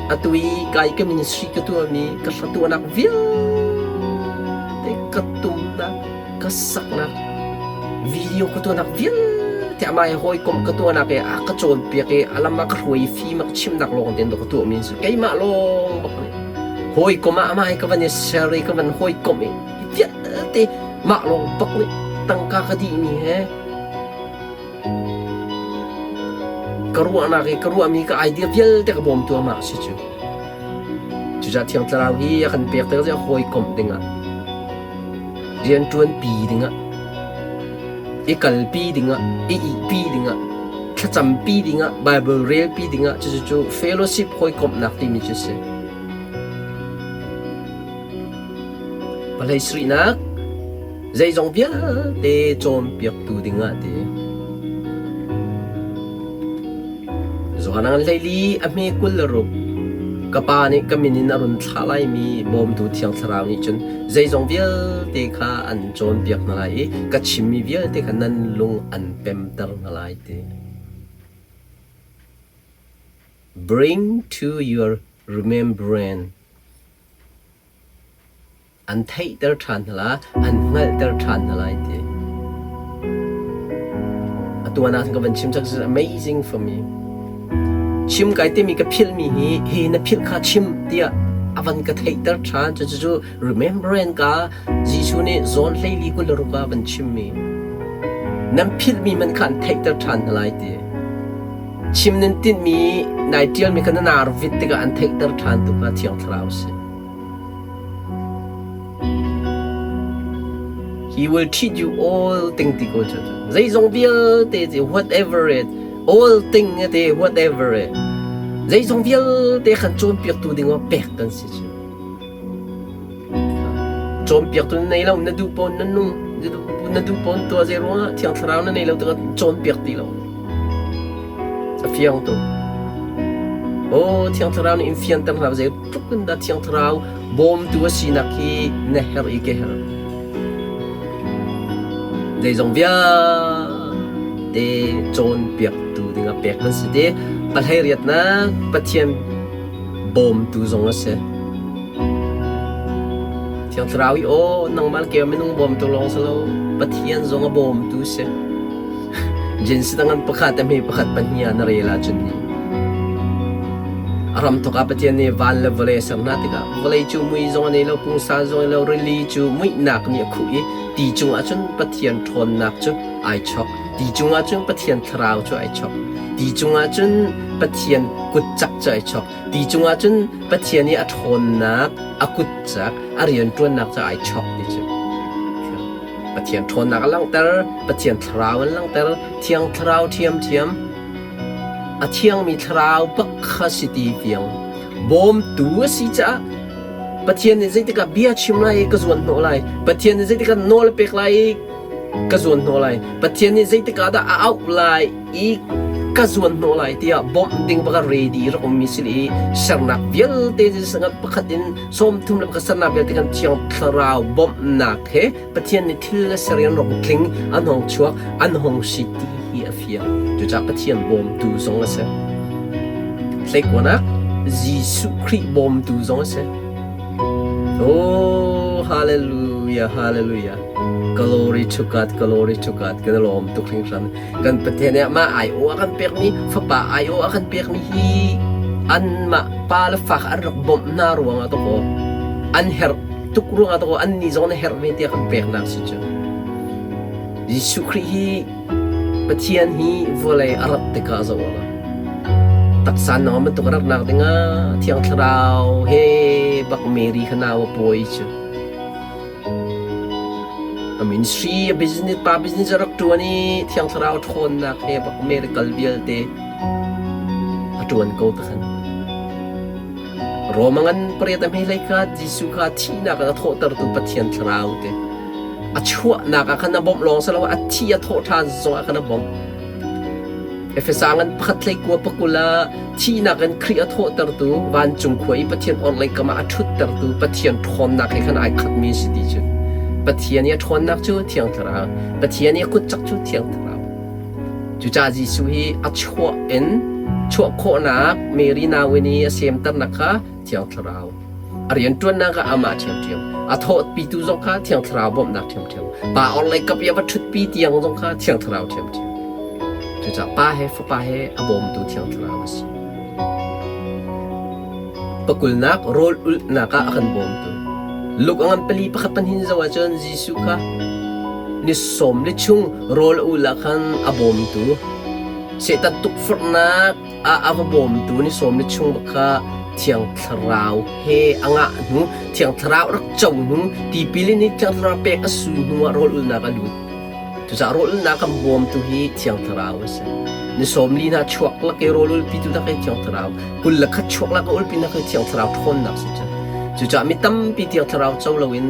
Atu i kai ka ministry ka tuahmi ka hlatuahnak vialte ka tumnak, ka saknak, video ka tuahnak vialte amah he hawikom ka tuahnak i a ka cawnpiak i a lam a ka hruai i fim a ka chimnak lawng tein ka tuahmi an si. Keimah lawng bak nih hawikom ah amah he ka van i ser i ka van hawikomh i vialte mah lawng bak nih tangka ka dihmi he Ka ruahnak i ka ruahmi ka idea vialte ka bawmtu amah a si cu. Cucaah Thiang Thlarau hi a kan pek tik ah hawikomh dingah, rianṭuanpi dingah, i kalpi dingah, i ihpi dingah, thlacampi dingah, Baibal relpi dingah cucu cu fellowship hawikomhnak timi cu a si. Palei sarihnak zeizong vialte cawnpiaktu dingah ti. Johan an hleili a hme 26 ka pa nih ka min in a run thlah laimi bawmtu Thiang Thlarau nih cun zeizong vialte kha an cawnpiak hna lai i ka chimmi vialte kha nan lung an pemter hna lai ti. Bring to your remembrance An theihter ṭhan hna la, an hngalhter ṭhan hna lai ti. Atu ah ka van chim cak is amazing for me. Chim kai timi ka philhmi hi hi na philh kha chim tiah a van ka theihter ṭhan. Cucu remembrance ka Jesuh nih zawn hleili 26 ah van chimmi. Nan philhmi man kha an theihter ṭhan hna lai ti. Chim nan tinhmi nai ṭialmi kha na nar vit tikah an theihter ṭhan tu kha Thiang Thlarau a si. He will teach you all thing ti ko cu. Zeizong vialte cu whatever it, all thing te whatever it. Zeizong vialte khan cawnpiaktu ding ah pek kan si cu. Cawnpiaktu na nei lo, na duh pawn na nung, na duh pawn tuah zei ruangah Thiang Thlarau na nei lo tikah cawnpiak ti lo. A fiang tuk. Oh, Thiang Thlarau nih in fianter hlah zei tluk in dah Thiang Thlarau bawmtu a sinak hi na herh i ka herh. Zeizong vialte cawnpiaktu dingah pek nan si te. Pahlei riatnak Pathian bawmtu zong a si. Thiang Thlarau i aw nangmah ke minung bawmtu lawng si lo Pathian zong a bawmtu si. Jinsi tangan pakhat a hme pakhat pahnih ah na rel ahcun ni. A ram thawk ah Pathian nih van le vawlei a ser hna tikah vawlei cu mui zong a nei lo, pungsan zong a nei lo, rili cu muihnak nih a khuh i ti cungah cun Pathian ṭhawnnak cu ai chok. Ti cungah cun Pathian thlarau cu ai chok. Ti cungah cun Pathian kutcak cu ai chok. Ti cungah cun Pathian i a ṭhawnnak, a kutcak, a rianṭuannak cu ai chok ti cu. Pathian ṭhawnnak a langhter, Pathian thlarau an langhter, Thiang Thlarau ṭhiamṭhiam. A thiangmi thlarau bak kha si ti fiang. Bawmtu a si caah Pathian nih zeitikah bia chim lai i ka zuan hnawh lai. Pathian nih zeitikah nawl a pek lai i ka zuan hnawh lai. Pathian nih zeitikah dah a auh lai i ka zuan hnawh lai tiah bawmh ding baka ready rak ummi si i sernak vialte sangat pakhat in 30 le pakhat sernak vialte kan thiang thlarau bawmhnak he Pathian nih thil le ser in an rong tling an hong chuak an hong si ti hi a fiang cucaah Pathian bawmtu zong a si hleikuanak Jesuh Khrih bawmtu zong a si Oh hallelujah hallelujah glory to God glory to God kan lawm tuk hringhran Kan Pathian nih mah aiawh a kan pekmi, fapa aiawh a kan pekmi hi anmah pa le fa kha an rak bawmh hna ruangah dawkaw an herh tuk ruangah dawkaw annih zong na herh ve tiah kan peknak si cu. Jesuh Khrih hi Pathian hi vawlei a rat tikah zoh u law taksa naam bantuk a ratnak dingah Thiang Thlarau he bak Mary kha nau a pawi cu. A ministry, a business, pa business a rak ṭuan i Thiang Thlarau ṭhawnnak he bak miracle vialte a ṭuan ko ta khan. Roma ngan pariat a hme hlei kha Jesuh kha thihnak in a thawhtertu Pathian Thlarau te. A chuahnak ah khan a bawmh lawng si lo, a thi a thawh ṭhan zong ah khan a bawmh. Efesa ngan pakhat hlei kua pakul ah thihnak in Khrih a thawhtertu vancung khua i Pathian orhlei kam ah a ṭhuttertu Pathian ṭhawnnak he khan ai khatmi a si ti cu. Pathian i a ṭhawnnak cu Thiang Thlarau, Pathian i a kutcak cu Thiang Thlarau. Cucaah Jesuh hi a chuah in chuah khawhnak Mary nauinn i a semternak kha Thiang Thlarau. A rianṭuannak ah amah ṭhiamṭhiam. A thawhpitu zong kha Thiang Thlarau bawmhnak ṭhiamṭhiam. Pa orhlei kap i a va ṭhutpi tiang zong kha Thiang Thlarau ṭhiamṭhiam. Cucaah Pa he Fapa he a bawmtu Thiang Thlarau a si. Pakulnak rawl ulhnak ah a kan bawmtu. Luke a ngan pali pakhat pahnih zoh ahcun Jesuh kha ni sawm li chung rawl a ul ah khan a bawmtu. Satan tukforhnak ah a va bawmtu ni sawm li chung bak kha Thiang Thlarau he a ngah hnu, Thiang Thlarau rak co hnu, tipil in Thiang Thlarau pek a su hnu ah rawl ulhnak a lut. Cucaah rawl ulhnak kan bawmtu hi Thiang Thlarau a si. Ni sawm li hna chuak lak i rawl ulpitu hna khi Thiang Thlarau, 21 chuak lak a ulpi hna khi Thiang Thlarau ṭhawnnak si cu. Cucaah mi tampi Thiang Thlarau co loin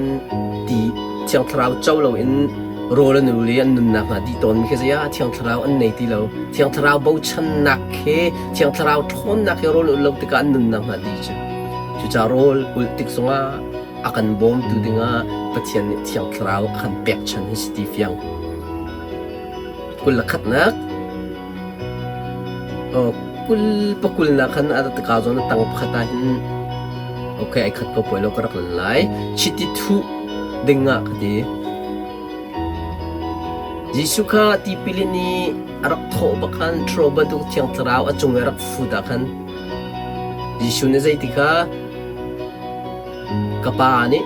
ti Thiang Thlarau co loin rawl an ul i an nunnak hna dih tawnmi khi zei ah Thiang Thlarau an nei ti lo. Thiang Thlarau bochannak he Thiang Thlarau ṭhawnnak he rawl ulh lo tikah an nunnak hna dih cu. Cucaah rawl ulh tik zongah a kan bawmtu dingah Pathian nih Thiang Thlarau a kan pekchan hi si ti fiang. 21nak kul pakul nak khan a ka zawn a tang pakhat ah hin okay ai khat ko poi lo ka rak lan lai chiti thuh ding ah ka ti Jesuh kha tipil in i a rak thawh bak khan ṭhuro bantuk Thiang Thlarau a cung i a rak fut ah khan Jesuh nih zeiti kha Ka pa nih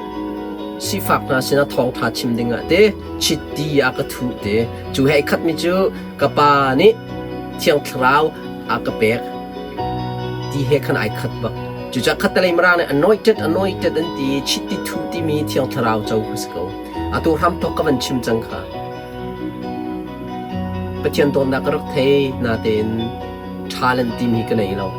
sifak hna sinah thawngṭha chim dingah te chiti a ka thuh te. Cu he ai khatmi cu ka pa nih Thiang Thlarau a ka pek ti he khan ai khat bak. Cucaah khattelei Mirang nih anointed anointed an ti i chiti thuh timi Thiang Thlarau co kha si ko. Atu hramthawk ka van chim cang kha. Pathian dawtnak ka rak thei natein talent timi ka nei lo.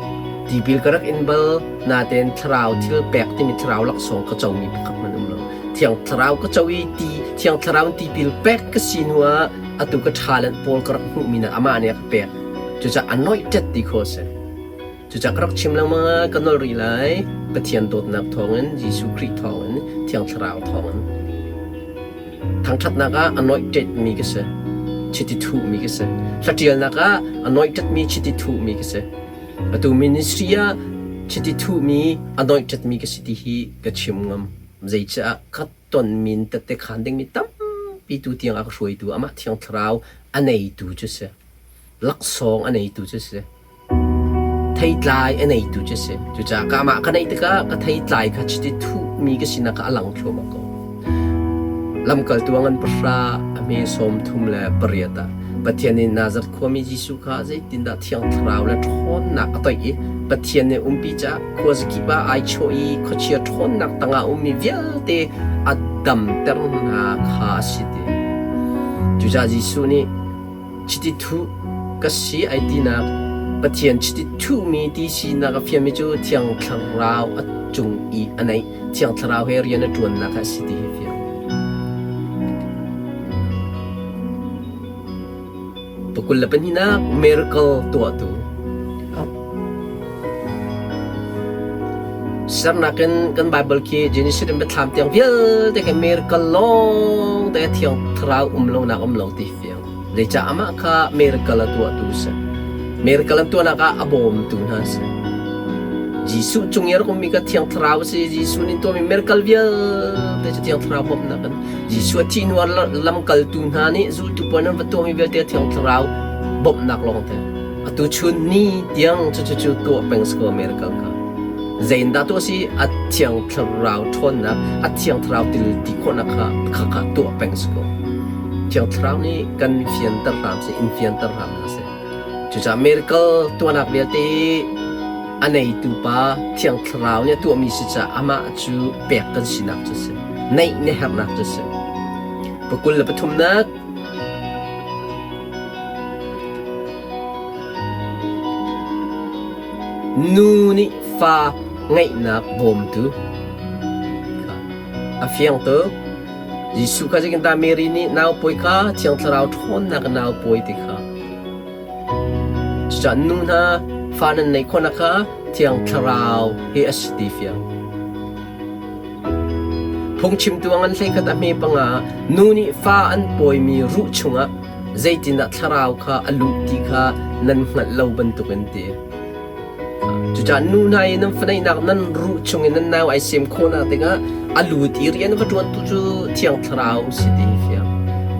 Tipil ka rak in bal natein thlarau thil pek timi thlarau laksawng ka comi pakhat hmanh um lo. Thiang thlarau ka co i ti thiang thlarau in tipil pek ka si hnu ah atu ka talent pawl ka rak hmuhmi na amah nih a ka pek. Cucaah anointed ti khawh a si. Cucaah ka rak chim lengmang ah ka nolh rih lai. Pathian dawtnak thawngin, Jesuh Khrih thawngin, Thiang Thlarau thawngin. Thangṭhatnak ah anointed mi ka si. Chiti thuhmi ka si. Hlaṭialnak ah anointed mi chiti thuhmi ka si. Atu ministry ah chiti thuhmi anointed mi ka si ti hi ka chim ngam. Zeicah ka tonmi in tette khaan dingmi tampi tu tiang a ka hruaitu amah Thiang Thlarau a neitu cu si. Laksawng a neitu cu si. Theitlai a neitu cu a si. Cucaah ka amah ka neih tikah ka theitlai kha chiti thuhmi ka sinak kha a lang thluahmah ko. Lamkaltu a ngan pahra a hme 38 ah Pathian nih Nazareth khuami Jesuh kha zeitindah Thiang Thlarau le ṭhawnnak a toih i Pathian nih umpi caah khuazakip ah ai chawh i khuachia ṭhawnnak tangah a ummi vialte a damter hna kha a si ti. Cucaah Jesuh nih Chiti thuh ka si ai tinak Pathian chiti thuhmi ti sinak a fianmi cu Thiang Thlarau a cung i a neih Thiang Thlarau he rian a ṭuannak a si ti hi fiang. Pakul le pahnihnak miracle tuahtu Sernak in kan Bible khi Genesis in Biathlam tiang vialte khi miracle lawng te Thiang Thlarau um lonak um lo ti fiang. Zeicah amah kha miracle a tuahtu si. Miracle an tuahnak ah a bawmtu hna si. Jesuh cung i a rak ummi kha Thiang Thlarau a si. Jesuh nih tuahmi miracle vialte cu Thiang Thlarau bawmhnak in Jesuh a thih hnu ah lamkaltu hna nih zultu pawl an va tuahmi vialte Thiang Thlarau bawmhnak lawngte. Atu chun ni tiang cucu tuah peng si ko miracle kha. Zeindah tuah si a Thiang Thlarau ṭhawnnak, a Thiang Thlarau til ti khawhnak kha kha kha tuah peng si ko. Thiang Thlarau nih kan fianter hram seh, in fianter hram hna seh. Cucaah miracle tuahnak vialte hi a neitu pa Thiang Thlarau nih a tuahmi si caah amah cu pek kan sinak cu a si. Neih na herhnak cu a si. Pakul le pathumnak Nu nih fa ngeihnak bawmtu a fiang tuk. Jesuh kha zeitindah Mary nih nau pawi kha Thiang Thlarau ṭhawnnak in nau pawi ti kha. Cucaah nu hna fa nan neih khawhnak kha Thiang Thlarau hi a si ti fiang. Phungchimtu a ngan hleikhat a hme panga ah nu nih fa an pawimi ruh chungah zeitindah thlarau kha a luh ti kha nan hngalh lo bantukin ti. Cucaah nu hna i nan fanaihnak nan ruh chungin nan nau ai sem khawhnak dingah a lut i rian va ṭuantu cu Thiang Thlarau si ti hi fiang.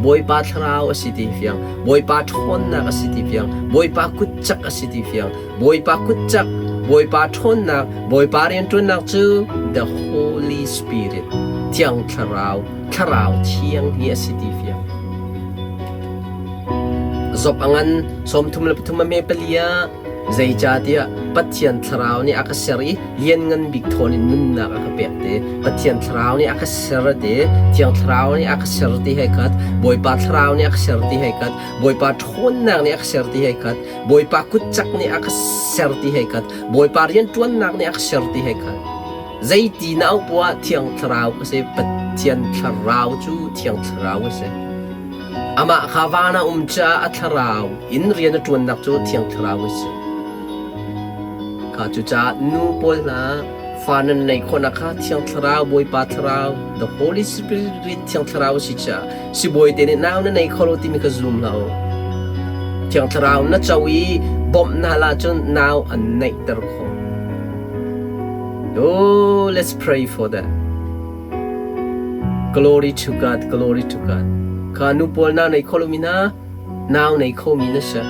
Bawipa Thlarau a si ti hi fiang. Bawipa ṭhawnnak a si ti fiang. Bawipa kutcak a si ti fiang. Bawipa kutcak, Bawipa ṭhawnnak, Bawipa rianṭuannak cu the Holy Spirit, Thiang Thlarau, Thlarau Thiang hi a si ti fiang. Job a ngan 33 a me pali ah Zeicahtiah Pathian Thlarau nih a ka ser i lianngan bik thawn in nunnak a ka pek te. Pathian Thlarau nih a ka ser te, Thiang Thlarau nih a ka ser ti hei khat, Bawipa Thlarau nih a ka ser ti hei khat, Bawipa ṭhawnnak nih a ka ser ti hei khat, Bawipa kutcak nih a ka ser ti hei khat, Bawipa rianṭuannak nih a ka ser ti hei khat. Zeiti na auh poah Thiang Thlarau ka si. Pathian Thlarau cu Thiang Thlarau a si. Amah kha van ah um caah a thlarau in rian a ṭuannak cu Thiang Thlarau a si. Kha cucaah nu pawl hna fa nan neih khawhnak kha Thiang Thlarau, Bawipa Thlarau, the Holy Spirit Thiang Thlarau a si caah sibawi te nih nau na nei kho lo timi kha zum hlah u. Thiang Thlarau na co i bawmh na hal ahcun nau an neihter khawh. Oh, let's pray for that. Glory to God, glory to God. Kha nu pawl nau nei kho lomi hna, nau nei khomi na si.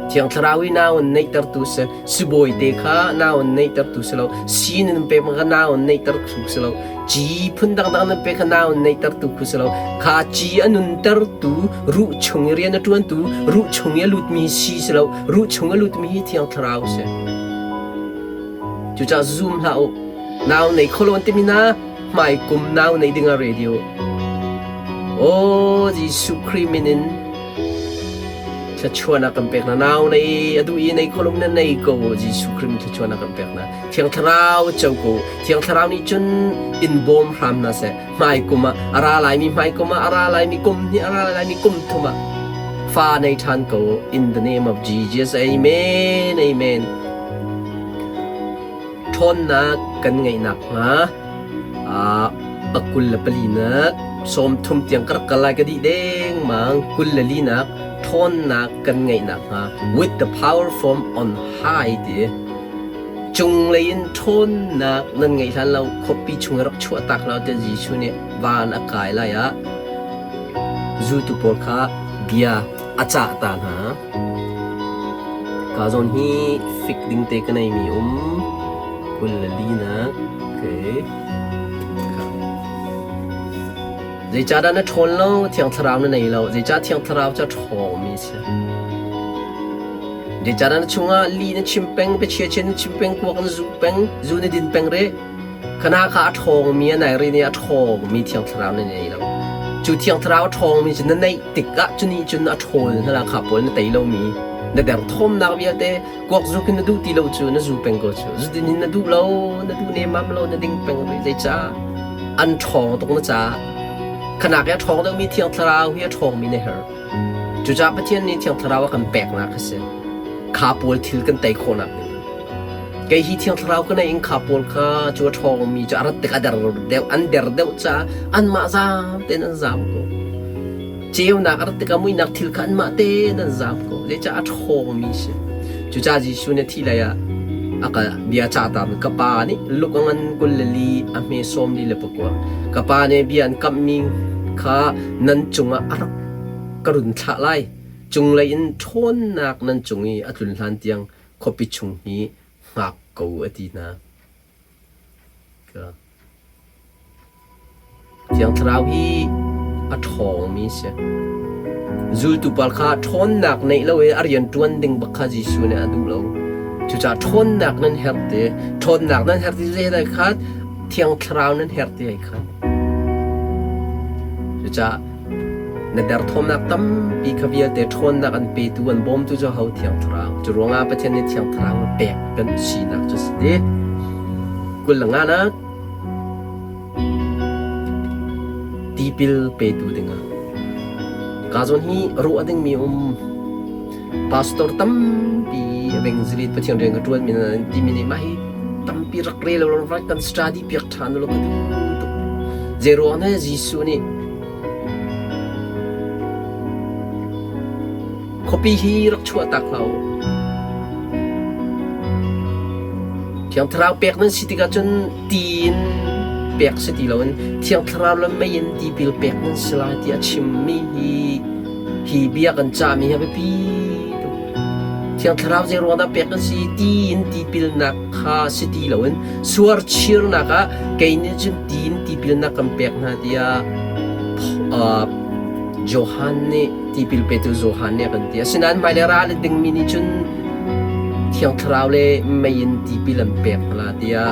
Thiang Thlarau i nau an neihtertu si. Sibawi te kha nau an neihtertu si lo. Si nan pek kha nau an neihter khu si lo. Ci phun dangdang nan pek kha nau an neihtertu khu si lo. Kha ci a nuntertu ruh chung i rian a ṭuantu ruh chung i a lutmi si si lo. Ruh chung a lutmi hi Thiang Thlarau si. Cucaah zum hlah u. Nau nei kho lo an timi na hmai kum nau nei ding ah radio. Aw Jesuh Khrih min in thluachuahnak kan pek na nau nei a duh i nei kho lo na nei ko Jesuh Khrih min thluachuahnak kan pek na Thiang Thlarau co ko Thiang Thlarau nih cun in bawm hram na seh hmai kum ah a ra laimi hmai kum ah a ra laimi kum hnih a ra laimi kum thum ah fa nei ṭhan ko in the name of Jesus amen amen Ṭhawnnak kan ngeih nakhnga pakul le palinak 30 tiang ka rak kal lai ka dih dengmang 24nak ṭhawnnak kan ngeih nakhnga with the power from on high ti cunglei in ṭhawnnak nan ngeih hlan lo khuapi chung i rak chuah tak lo tiah Jesuh nih van a kai lai ah zultu pawl kha bia a cah ta hna. Ka zawn hi fik ding te ka neimi um 24nak. Okay. Zeicahdah na ṭhawn lo? Thiang Thlarau na nei lo. Zeicah Thiang Thlarau cu a ṭhawngmi a si? Zeicahdah na chungah li na chim peng, biachia chia na chim peng, kuak na zu peng, zu na din peng rih? Khana kha a ṭhawngmi a nai rin i a ṭhawngmi Thiang Thlarau na nei lo. Cu Thiang Thlarau a ṭhawngmi cu na neih tikah cu nih cun a ṭhawl hna kha pawl na tei lomi na derthawmnak vialte kuak zuk in na duh ti lo cu na zu peng ko cu. Zudin hin na duh lo, na duh nemmam lo, na ding peng rih. Zeicah? An ṭhawng tuk na caah. Khanak i a ṭhawng deuhmi Thiang Thlarau hi a ṭhawngmi na herh. Cucaah Pathian nih Thiang Thlarau a kan peknak a si. Kha pawl thil kan tei khawhnak ding. Kei hi Thiang Thlarau ka neih in kha pawl kha cu a ṭhawngmi cu a rat tik a der deuh, an der deuh caah anmah zaam tein an zaam ko. Ceunak a rat tikah muihnak thil kha anmah tein an zaam ko. Zeicah a ṭhawngmi si. Cucaah Jesuh nih a thih lai ah a ka bia cah ta ka pa nih luk a ngan 24 a hme 44 ka pa nih bia an kamhmi kha nan cungah a rak ka run thlah lai. Cunglei in ṭhawnnak nan cung i a tlun hlan tiang khuapi chung hi hngak ko a ti hna. Thiang Thlarau hi a ṭhawngmi a si. Zultu pawl kha ṭhawnnak neih lo i a rian ṭuan ding bak kha Jesuh nih a duh lo. Cucaah ṭhawnnak nan herh ti, ṭhawnnak nan herh ti zei khat, Thiang Thlarau nan herh ti ai khat. Cucaah na derthawmnak tampi kha vialte ṭhawnnak an petu an bawmtu cu ho Thiang Thlarau. Cu ruangah Pathian nih Thiang Thlarau pek kan sinak cu si ti. Kul le nganak Tipil petu dingah ka zawn hi ruah dingmi um. Pastor tampi evangelist Pathian rian ka ṭuanmi nan timi nih mah hi tampi rak rel lo rak kan study piak ṭhan lo ka duh tuk. Zeiruang dah Jesuh nih khuapi hi rak chuah tak hlah u. Thiang Thlarau pek nan si tikah cun ti in pek si ti loin Thiang Thlarau le mei in tipil pek nan si lai tiah a chimmi hi hi bia kan cahmi hi a biapi tuk. Thiang Thlarau zei ruang dah pek kan si ti in tipilnak kha si ti loin suarchirnak ah kei nih cun ti in tipilnak kan pek hna tiah Johan nih tipil petu Johan nih a kan ti. Asinain hmailei ral a dingmi nih cun Thiang Thlarau le mei in tipil an pek hna tiah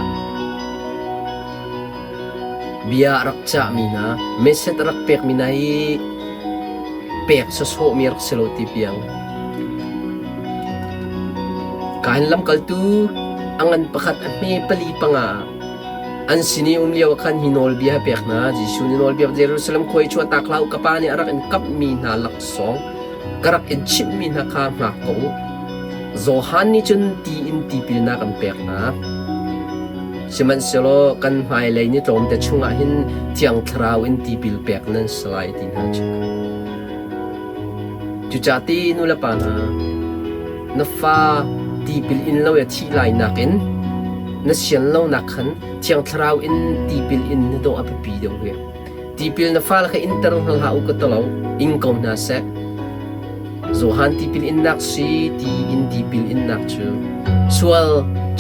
bia a rak cahmi hna, message a rak pekmi hna hi pek sawsawhmi rak si lo ti piang. Kain lamkaltu a ngan pakhat a hme pali panga an sin i um lio ah khan hi nawlbia a pek hna. Jesuh nih nawlbia Jerusalem khua i chuahtak hlah u, ka Pa nih a rak in kamhmi hna laksawng ka rak in chimhmi hna kha hngak ko u. Johan nih cun ti in tipilnak an pek hna. Sihmanhsehlaw kan hmailei ni tlawmte chungah hin Thiang Thlarau in tipil pek nan si lai ti hna cu. Cucaah ti nu le pa hna, na fa tipil in lo i a thih lai nakin na sian lonak khan Thiang Thlarau in tipil in na dawh a biapi deuh ve. Tipil na fale kha inter hna hlah u ka ti lo, ing ko hna seh. Johan tipil innak si ti in tipil innak cu sual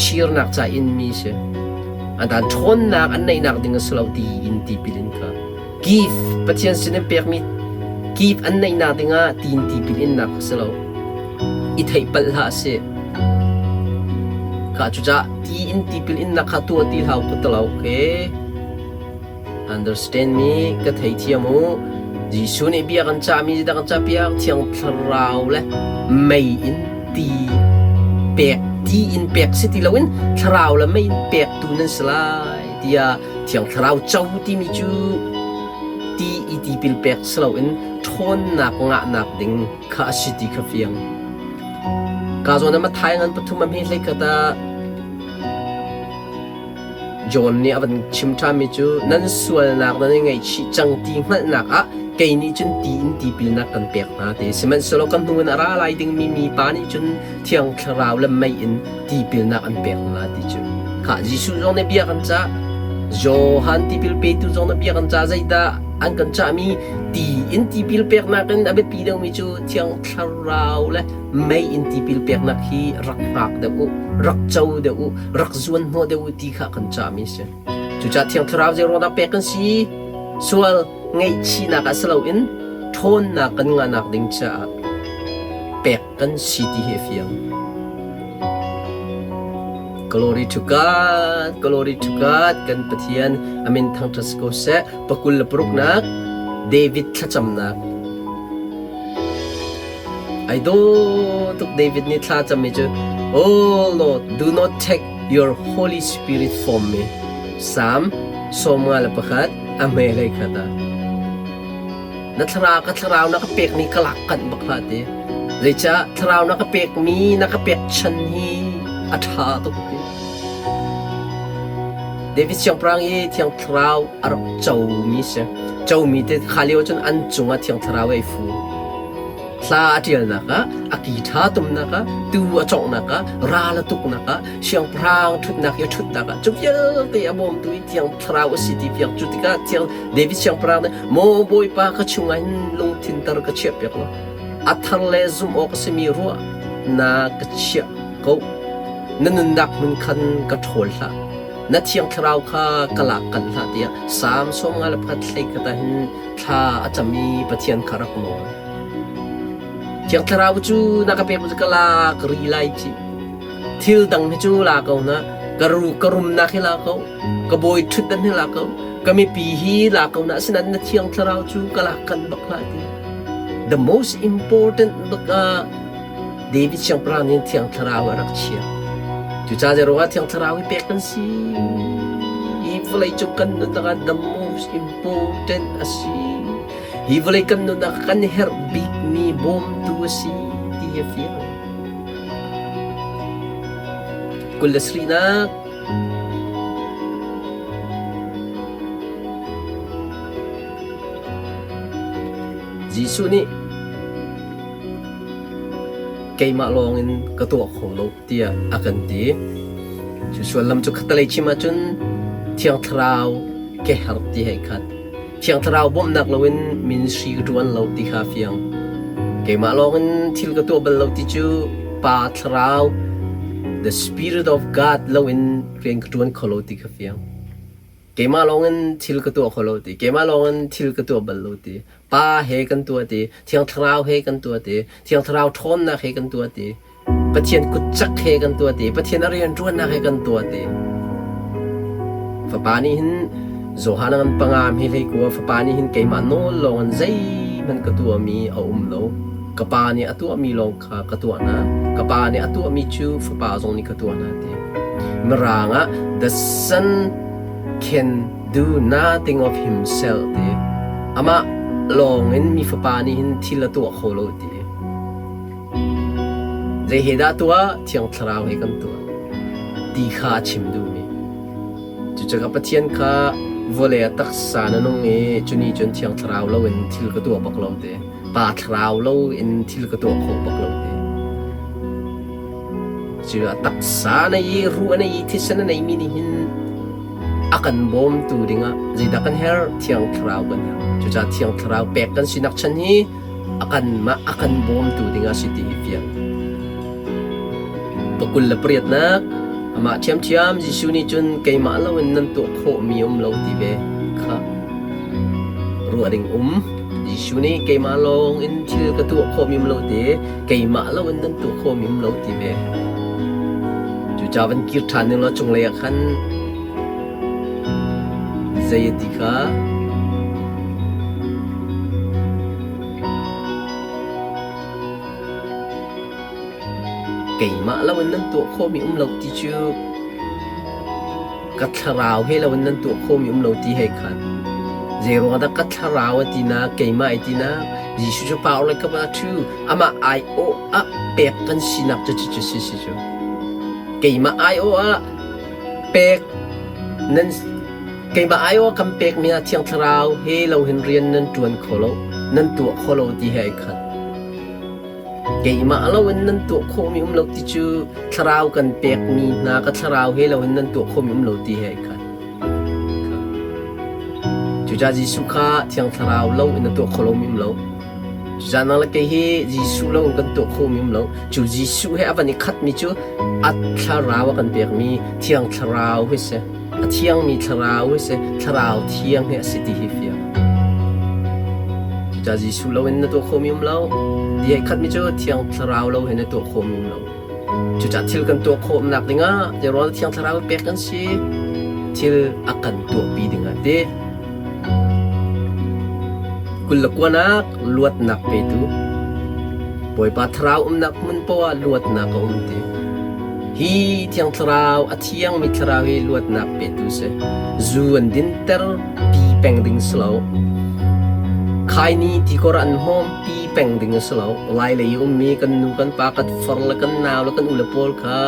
chirnak ca in mi si. An dan ṭhawnnak an neihnak ding a si lo ti in tipil in kha. Gift Pathian sin in pekmi gift an neihnak dingah ti in tipil innak a si lo. I theih palh hlah sih. Kha cucah ti in tipil innak kha tuah ti hlah u ka ti lo, okay? Understand me ka theithiam u. Jesuh nih bia kan cahmi dah kan cahpiak Thiang Thlarau le mei in ti pek ti in pek si ti loin Thlarau le mei in pek tu nan si lai tiah Thiang Thlarau co timi cu ti i tipil pek si loin ṭhawnnak ngahnak ding kha a si ti kha fiang. Ka zawn ah Matthai ngan pathum a hme hlei khat ah John nih a van chim ṭhanmi cu nan sualnak nan i ngaihchih cang ti hngalhnak ah kei nih cun ti in tipilnak kan pek hna ti. Sihmanhsehlaw kan hnu in a ra lai dingmi mipa nih cun Thiang Thlarau le mei in tipilnak an pek hna ti cu. Khah Jesuh zong nih bia kan cah. Johan tipil petu zong nih bia kan cah zeidah an kan cahmi ti in tipil peknak in a biapi deuhmi cu Thiang Thlarau le mei in tipil peknak hi rak hngak deuh u, rak co deuh u, rak zuan hnawh deuh u ti kha kan cahmi a si. Cucaah Thiang Thlarau zei dah pek kan si? Sual ngaihchihnak ah si loin ṭhawnnak kan ngahnak ding caah pek kan si ti hi a fiang. Glory to God, glory to God, kan Pathian amin thangṭhat si ko seh. Pakul le paruknak David thlacamnak. Ai dawh tuk David nih thla cammi cu Oh Lord, do not take your Holy Spirit from me. Psalm 51 a hme hlei khat ah. Na thlarau ka thlarau na ka pekmi ka lak kanh bak hlah ti. Zeicah thlarau na ka pekmi na ka pek chan hi a ṭha tuk ti. David siangpahrang i Thiang Thlarau a rak comi si. Comi te kha lio cun an cungah Thiang Thlarau ei fu. Hla a ṭialnak ah, a ki ṭha tumnak ah, tu a cawnghnak ah, ral a tuknak ah, siangpahrang ṭhutnak i a ṭhutnak ah, cu vialte a bawmtu i Thiang Thlarau a si ti fiang. Cu tikah Thiang David siangpahrang nih, Maw Bawipa ka chungah hin lungthin tar ka chiahpiak law, a thar le zumh awk a simi ruah na ka chiah ko. Na nunnak hmun khan ka ṭhawl hlah. Na Thiang Thlarau kha ka lak kanh hlah tiah Salm 51 hlei khat ah hin thla a cam i Pathian kha rak nawl. Thiang Thlarau cu na ka pek cu ka lak ri lai ci. Thil dang hi cu la ko na ka ru ka rumnak hi la ko ka bawi ṭhutdan hi la ko ka mipi hi la ko na asinain na Thiang Thlarau cu ka lak kan bak hlah ti. The most important bak ah David siangpahrang nih Thiang Thlarau a rak chiah. Cucaah zeiruangah Thiang Thlarau hi pek kan si? Hi vawleicung kan nunnak ah the most important a si. Hi vawlei kan nunnak ah kan herh bikmi bawmtu a si ti hi a fiang. 27nak Jesuh nih keimah lawngin ka tuah kho lo tiah a kan ti. Cu sullam cu khattelei chim ahcun Thiang Thlarau ke herh ti hei khat. Thiang Thlarau bawmhnak loin ministry ka ṭuan lo ti kha fiang. Keimah lawngin thil ka tuah bal lo ti cu Pa Thlarau, the Spirit of God loin rian ka ṭuan kho lo ti kha fiang. Keimah lawngin thil ka tuah kho lo ti. Keimah lawngin thil ka tuah bal lo ti. Pa he kan tuah ti, Thiang Thlarau he kan tuah ti, Thiang Thlarau ṭhawnnak he kan tuah ti, Pathian kutcak he kan tuah ti, Pathian a rianṭuannak he kan tuah ti. Fapa nih hin Johan ngan panga mi hlei kua fapa nih hin keimah nawl lawng in zeihmanh ka tuahmi a um lo. Ka pa nih a tuahmi lawng kha ka tuah hna. Ka pa nih a tuahmi cu fapa zong nih ka tuah hna ti. Mirang ah the son can do nothing of himself ti. Amah lawng in mi fapa nih hin thil a tuah kho lo ti. Zei he dah tuah? Thiang Thlarau he kan tuah. Ti kha a chim duhmi. Cucaah Pathian kha vawlei ah taksa na nung i cuni cun Thiang Thlarau loin thil ka tuah bak lo ti. Pa Thlarau loin thil ka tuah kho bak lo ti. Cu a taksa na i ruh na i thisen na neimi nih hin a kan bawmtu dingah zeidah kan herh? Thiang Thlarau kan herh. Cucaah Thiang Thlarau pek kan sinak chan hi a kanmah a kan bawmtu dingah si ti hi fiang. Pakul le pariatnak amah ṭhiamṭhiam Jesuh nih cun keimah loin nan tuah khawhmi um lo ti ve kha ruah ding um. Jesuh nih keimah lawng in thil ka tuah khawhmi um lo ti keimah loin nan tuah khawhmi um lo ti ve. Cucaah van kir ṭhan ning law cunglei ah khan zei a ti kha keimah loin nan tuah khawhmi um lo ti cu Ka thlarau he loin nan tuah khawhmi um lo ti hei khan. Zeiruang dah ka thlarau a tinak, keimah ai tinak, Jesuh cu pa le ka pa ṭhu, amah aiawh ah pek kan sinak cu cu si si cu. Keimah aiawh ah pek nan keimah aiawh ah kan pekmi ah Thiang Thlarau he lo hin rian nan ṭuan kho lo, nan tuah kho lo ti he ai khat. Keimah loin nan tuah khawhmi um lo ti cu thlarau kan pekmi hna ka thlarau he loin nan tuah khawhmi um lo ti he ai khat. Cucaah Jesuh kha Thiang Thlarau lo in a tuah kho lomi um lo. Cucaah nang le kei hi Jesuh lo in kan tuah khawhmi um lo. Cu Jesuh he a van i khatmi cu a thlarau a kan pekmi Thiang Thlarau hi si. A thiangmi thlarau hi si, thlarau thiang hi a si ti hi fiang. Cucaah Jesuh lo in na tuah khawhmi um lo. Ti ai khatmi cu thiang thlarau lo hin na tuah khawhmi um lo. Cucaah thil kan tuah khawhnak dingah zeiruang thiang thlarau pek kan si, thil a kan tuahpi dingah ti. 29nak luatnak petu Bawipa thlarau umnak hmun poah ah luatnak a um ti. Hi Thiang Thlarau, a thiangmi Thlarau hi luatnak petu si. Zu an dinter pi peng ding si lo. Khaini tikor an hmawm pi peng ding a si lo. Lai lei i ummi kan nu kan pa kan far le kan nau le kan u le pawl kha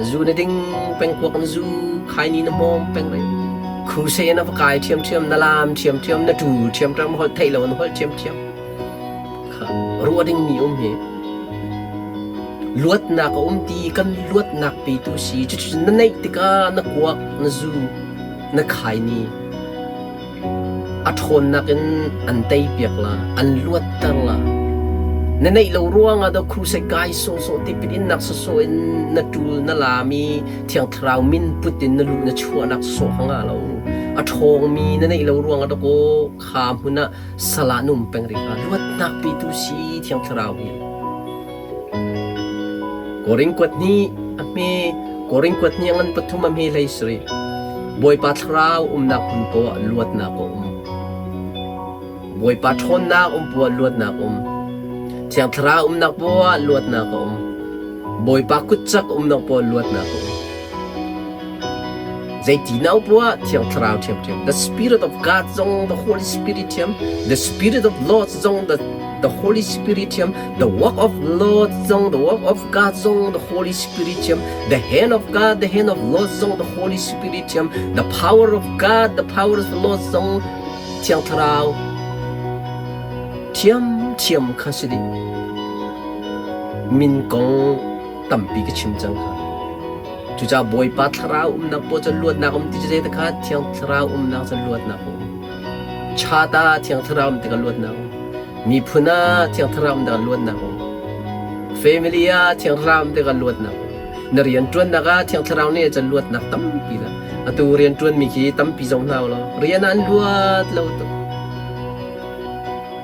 zu na ding peng kuak na zu khaini na hmawm peng rih. Crusade na va kai ṭhiamṭhiam, na laam ṭhiamṭhiam, na ṭul ṭhiamṭhiam, holh theih lo na holh ṭhiamṭhiam. Ruah dingmi um hi luatnak a um ti kan luatnak petu si cucu na neih tikah na kuak na zu na khaini a ṭhawnnak in an tei piak la an luatter la na neih lo ruangah dah crusade kai sawhsawh tipil innak sawsawh in na ṭul na lami thiang thlarau min put in na luh na chuahnak sawh kha ngah lo a ṭhawngmi na neih lo ruangah dah kaw kha hmun ah sal ah na um peng rih kha. Luatnak. Luatnak petu si Thiang Thlarau hi. Korin kuat hnih a hme, Korin kuat hnih a ngan pathum a hme hlei sarih. Bawipa Thlarau umnak hmun poah luatnak a um. Bawipa ṭhawnnak um poah luatnak um. Thiang Thlarau umnak poah luatnak a um. Bawipa kutcak umnak poah luatnak a um. Zeiti nau poah Thiang Thlarau ṭhiamṭhiam. The Spirit of God zong the Holy Spirit ṭhiam. The Spirit of Lord zong the the Holy Spirit ṭhiam. The work of Lord zong the work of God zong the Holy Spirit ṭhiam. The hand of God, the hand of Lord zong the Holy Spirit ṭhiam. The power of God, the power of the Lord zong Thiang Thlarau ṭhiamṭhiam kha si dih. Min kong tampi ka chim cang kha. Cucaah Bawipa Thlarau umnak paoh cu luatnak um ti cu zei kha Thiang Thlarau umnak cu luatnak um. Chata Thiang Thlarau um tikah luatnak um. Miphun ah Thiang Thlarau um tikah luatnak um. Family ah Thiang Thlarau um tikah luatnak um. Na rianṭuannak ah Thiang Thlarau nih cun luatnak tampi la. Atu rianṭuanmi khi tampi zong hna law rian ah an luat lo tuk.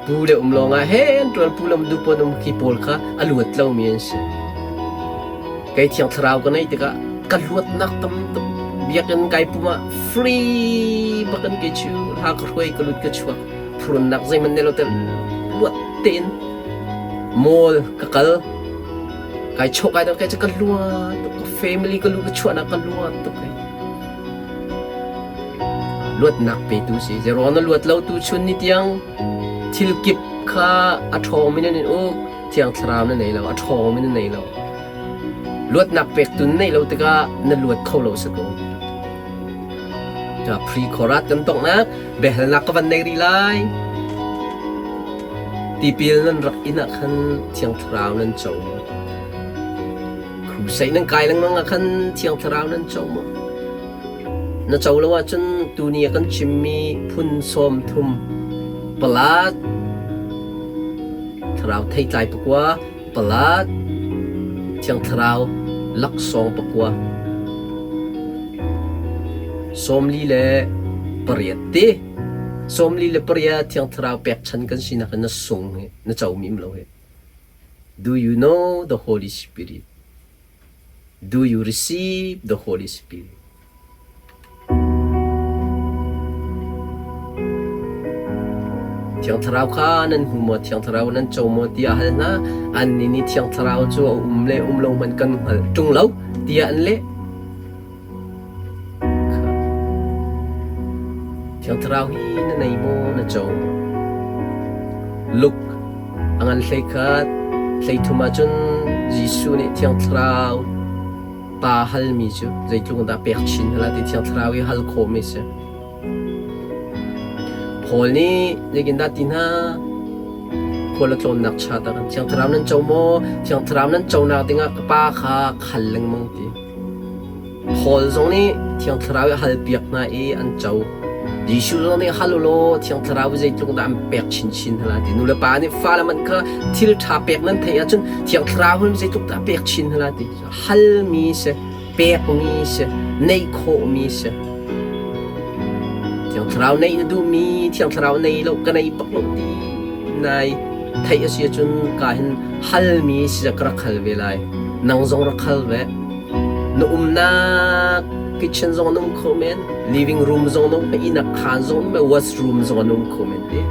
Pu le um lawngah he an ṭuan pu le um du pawn um khi pawl kha a luat lomi an si. Kei Thiang Thlarau ka neih tikah ka luatnak tam tuk. Biakinn kai pum ah free bakin kei cu hla ka hruai ka lut ka chuak. Phurunnak zeihmanh nei lo te luat tein mall ka kal. Kai chawh kai dang kai cu ka luat tuk ka family ka lu ka chuahnak ka luat tuk hei. Luatnak petu si. Zeruang na luat lo tu chun ni tiang thil kip kha a ṭhawng in an in uk. Thiang Thlarau na nei lo, a ṭhawng in na nei lo. Luatnak pek tu na neih lo tikah na luat kho lo si ko. Pre-chorat kan tongnak biahalnak ka van nei rih lai. Tipil nan rak inn ah khan Thiang Thlarau nan co maw? Crusade nan kai lengmang ah khan Thiang Thlarau nan co maw? Na co lo ahcun tuni ah kan chimmi phun 30 palat Thlarau theitlai pakua palat Thiang Thlarau laksawng pakua 48 te 48 Thiang Thlarau pekchan kan sinak in na sung hi na co mi um lo hi. Do you know the Holy Spirit? Do you receive the Holy Spirit? Thiang Thlarau kha nan hmu maw? Thiang Thlarau nan co maw? tiah hal hna. Annih nih Thiang Thlarau cu a um le um lo hmanh kan hngal ṭung lo tiah an leh. Thiang Thlarau hi na nei maw? Na co maw? Luke a ngan 11, 13 ahcun Jesuh nih Thiang Thlarau Pa halmi cu zeitluk in dah pek chin hna lai ti Thiang Thlarau i hal khawhmi a si. Paul nih zeitindah ti hna? Khual a tlawnnak chat ah khan Thiang Thlarau nan co maw? Thiang Thlarau nan conak dingah ka Pa kha khal lengmang ti. Paul zong nih Thiang Thlarau i a halpiak hna i an co. Jesuh zong nih hal u law Thiang Thlarau i zeitluk dah an pek chinchin hna lai ti. Nu le pa nih fale man kha thil ṭha pek nan theih ahcun Thiang Thlarau hun zeitluk dah pek chin hna lai ti. Halmi si, pekmi si, neih khawhmi si. Thiang Thlarau neih na duhmi, Thiang Thlarau nei lo, ka nei bak lo ti nai theih a si ahcun ka hin halmi si ka rak hal ve lai. Nang zong rak hal ve. Na umnak kitchen zong an um kho men, living room zong an um, ihnak khaan zong an um, washroom zong an um kho men ti.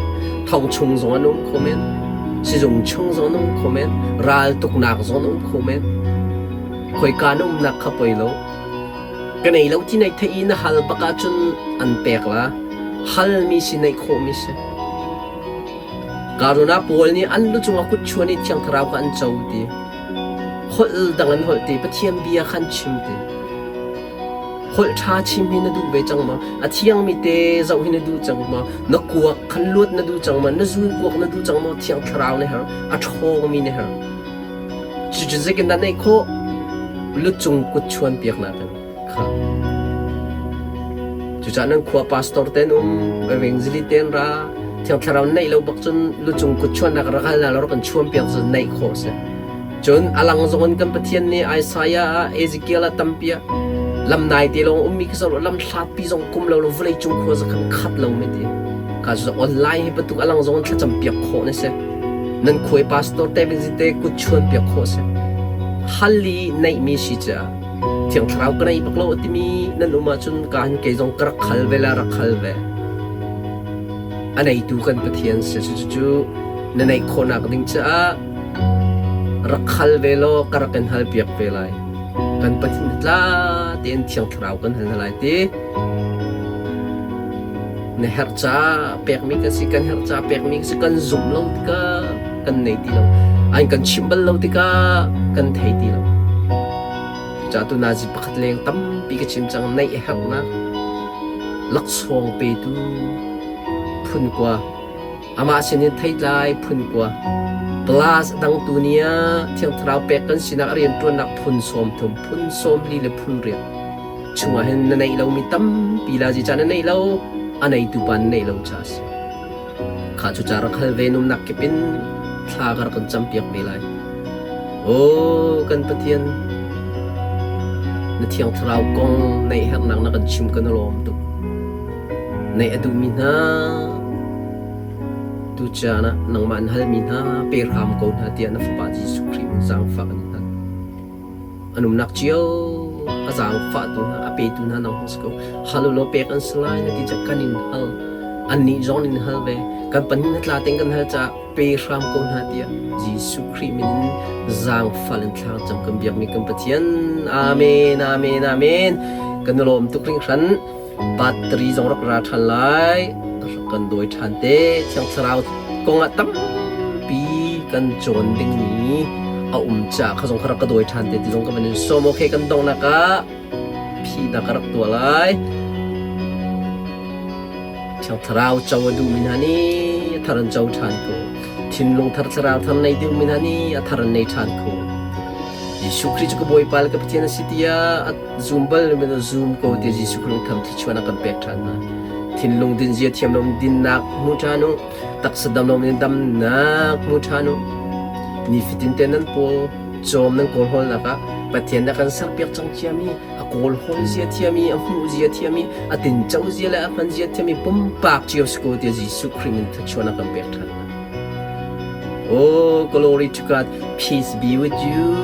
Thong chung zong an um kho men, sizung chung zong an um kho men, ral tuknak zong an um kho men. Khoika na umnak kha poi lo. Ka nei lo ti nei theih i na hal bak ahcun an pek la. Halmi si neih khawhmi si. Karuna pawl nih an lu cungah kut chuan i Thiang Thlarau kha an co ti. Holh dang an holh ti. Pathian bia kha an chim ti. Holh ṭha chim hi na duh ve cang maw? A thiangmi te zoh hi na duh cang maw? Na kuak khan luat na duh cang maw? Na zun kuak na duh cang maw? Thiang Thlarau na herh. A ṭhawngmi na herh. Cucu zeitin dah neih khawh? Lucung kut chuan piaknak in kha. Cucaah nan khua pastor ten um, evangelist ten ra, Thiang Thlarau neih lo bak cun lucung kut chuannak rak hal hna law rak kan chuan piak cun neih khawh a si. Cun a lang zong in kan Pathian nih Isaiah ah, Ezekiel ah tampi ah lam nai te lawng ummi khi zoh lam hlatpi zong kum lo lo vawlei cung khua zakhan khat lo mi ti. Ka cu online hi bantuk a lang zong in thlacam piak khawh na si. Nan khuai pastor te bin te kut chuan piak khawh si. Halli neihmi si ca Thiang Thlarau ka nei bak lo timi nan um ahcun ka han kei zong ka rak khal ve la rak khal ve. A neitu kan Pathian si cucu na neih khawhnak ding caah rak khal ve law ka rak in hal piak ve lai. Kan Pathian tla tein Thiang Thlarau kan hal hna lai ti. Na herh ca pekmi kan si, kan herh ca pekmi kan si, kan zumh lo tikah kan nei ti lo. An kan chimh bal lo tikah kan thei ti lo. Cucaah tu nazi pakhat leng tampi ka chim cang, neih a herhnak laksawng petu phun kua, amah sinin theitlai phun kua, plus a dang tu ni ah Thiang Thlarau pek kan sinak a rianṭuannak phun 30, phun 40 le phun riat chungah hin na neih lomi tampi la zica na neih lo, a neitu pa na neih lo ca a si. Kha cu ca rak hal ve numnak kip in thla ka rak kan campiak ve lai. Aw kan Pathian, na Thiang Thlarau kong neih herhnak na kan chim kan i lawm tuk. Neih a duhmi hna tucaan ah nangmah an halmi hna pe hram ko hna tiah na Fapa Jesuh Khrih in zaangfah kan in hal. An umnak cio a zaangfahtu hna, a petu hna nang hung si ko. Hal u law pek an si lai na ti cak kan in hal. Annih zong in hal ve. Kan pahnih na tla tein kan hal caah pe hram ko hna tiah Jesuh Khrih min in zaangfal in thla cam kan biakmi kan Pathian. Amen, amen, amen. Kan i lawm tuk hringhran. Battery zong rak ra ṭhan lai. Rak kan dawi ṭhan te. Thiang Thlarau kong ah tampi kan cawn dingmi a um caah kha zong kha rak ka dawi ṭhan te ti zong ka van in sawm. Okay, kan donghnak ah phihnak ka rak tuah lai. Thiang Thlarau co a duhmi hna nih a thar an co ṭhan ko. Thinlung thar thlarau thar nei duhmi hna nih a thar an nei ṭhan ko. Jesuh Khrih cu ka Bawipa le ka Pathian a si tiah a zum bal mi na zum ko tiah Jesuh Khrih tham thluachuah a kan pek ṭhan hna. Thinlung dinzia thiam lo dinnak hmu ṭhan u. Taksa dam lo in damnak hmu ṭhan u. Nifatin te nan pawl cawm nan kawl hawlnak ah Pathian na kan serpiak cang ciami a kawl hawl zia thiami a hmuh zia thiami a tinco zia le a hman zia thiami pumpak cio si ko tiah Jesuh Khrih min thluachuah a kan pek ṭhan hna. Oh, glory to God. Peace be with you.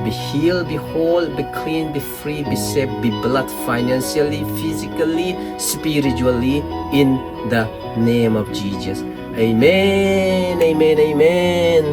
Be healed, be whole, be clean, be free, be safe, be blessed financially, physically, spiritually in the name of Jesus. Amen, amen, amen.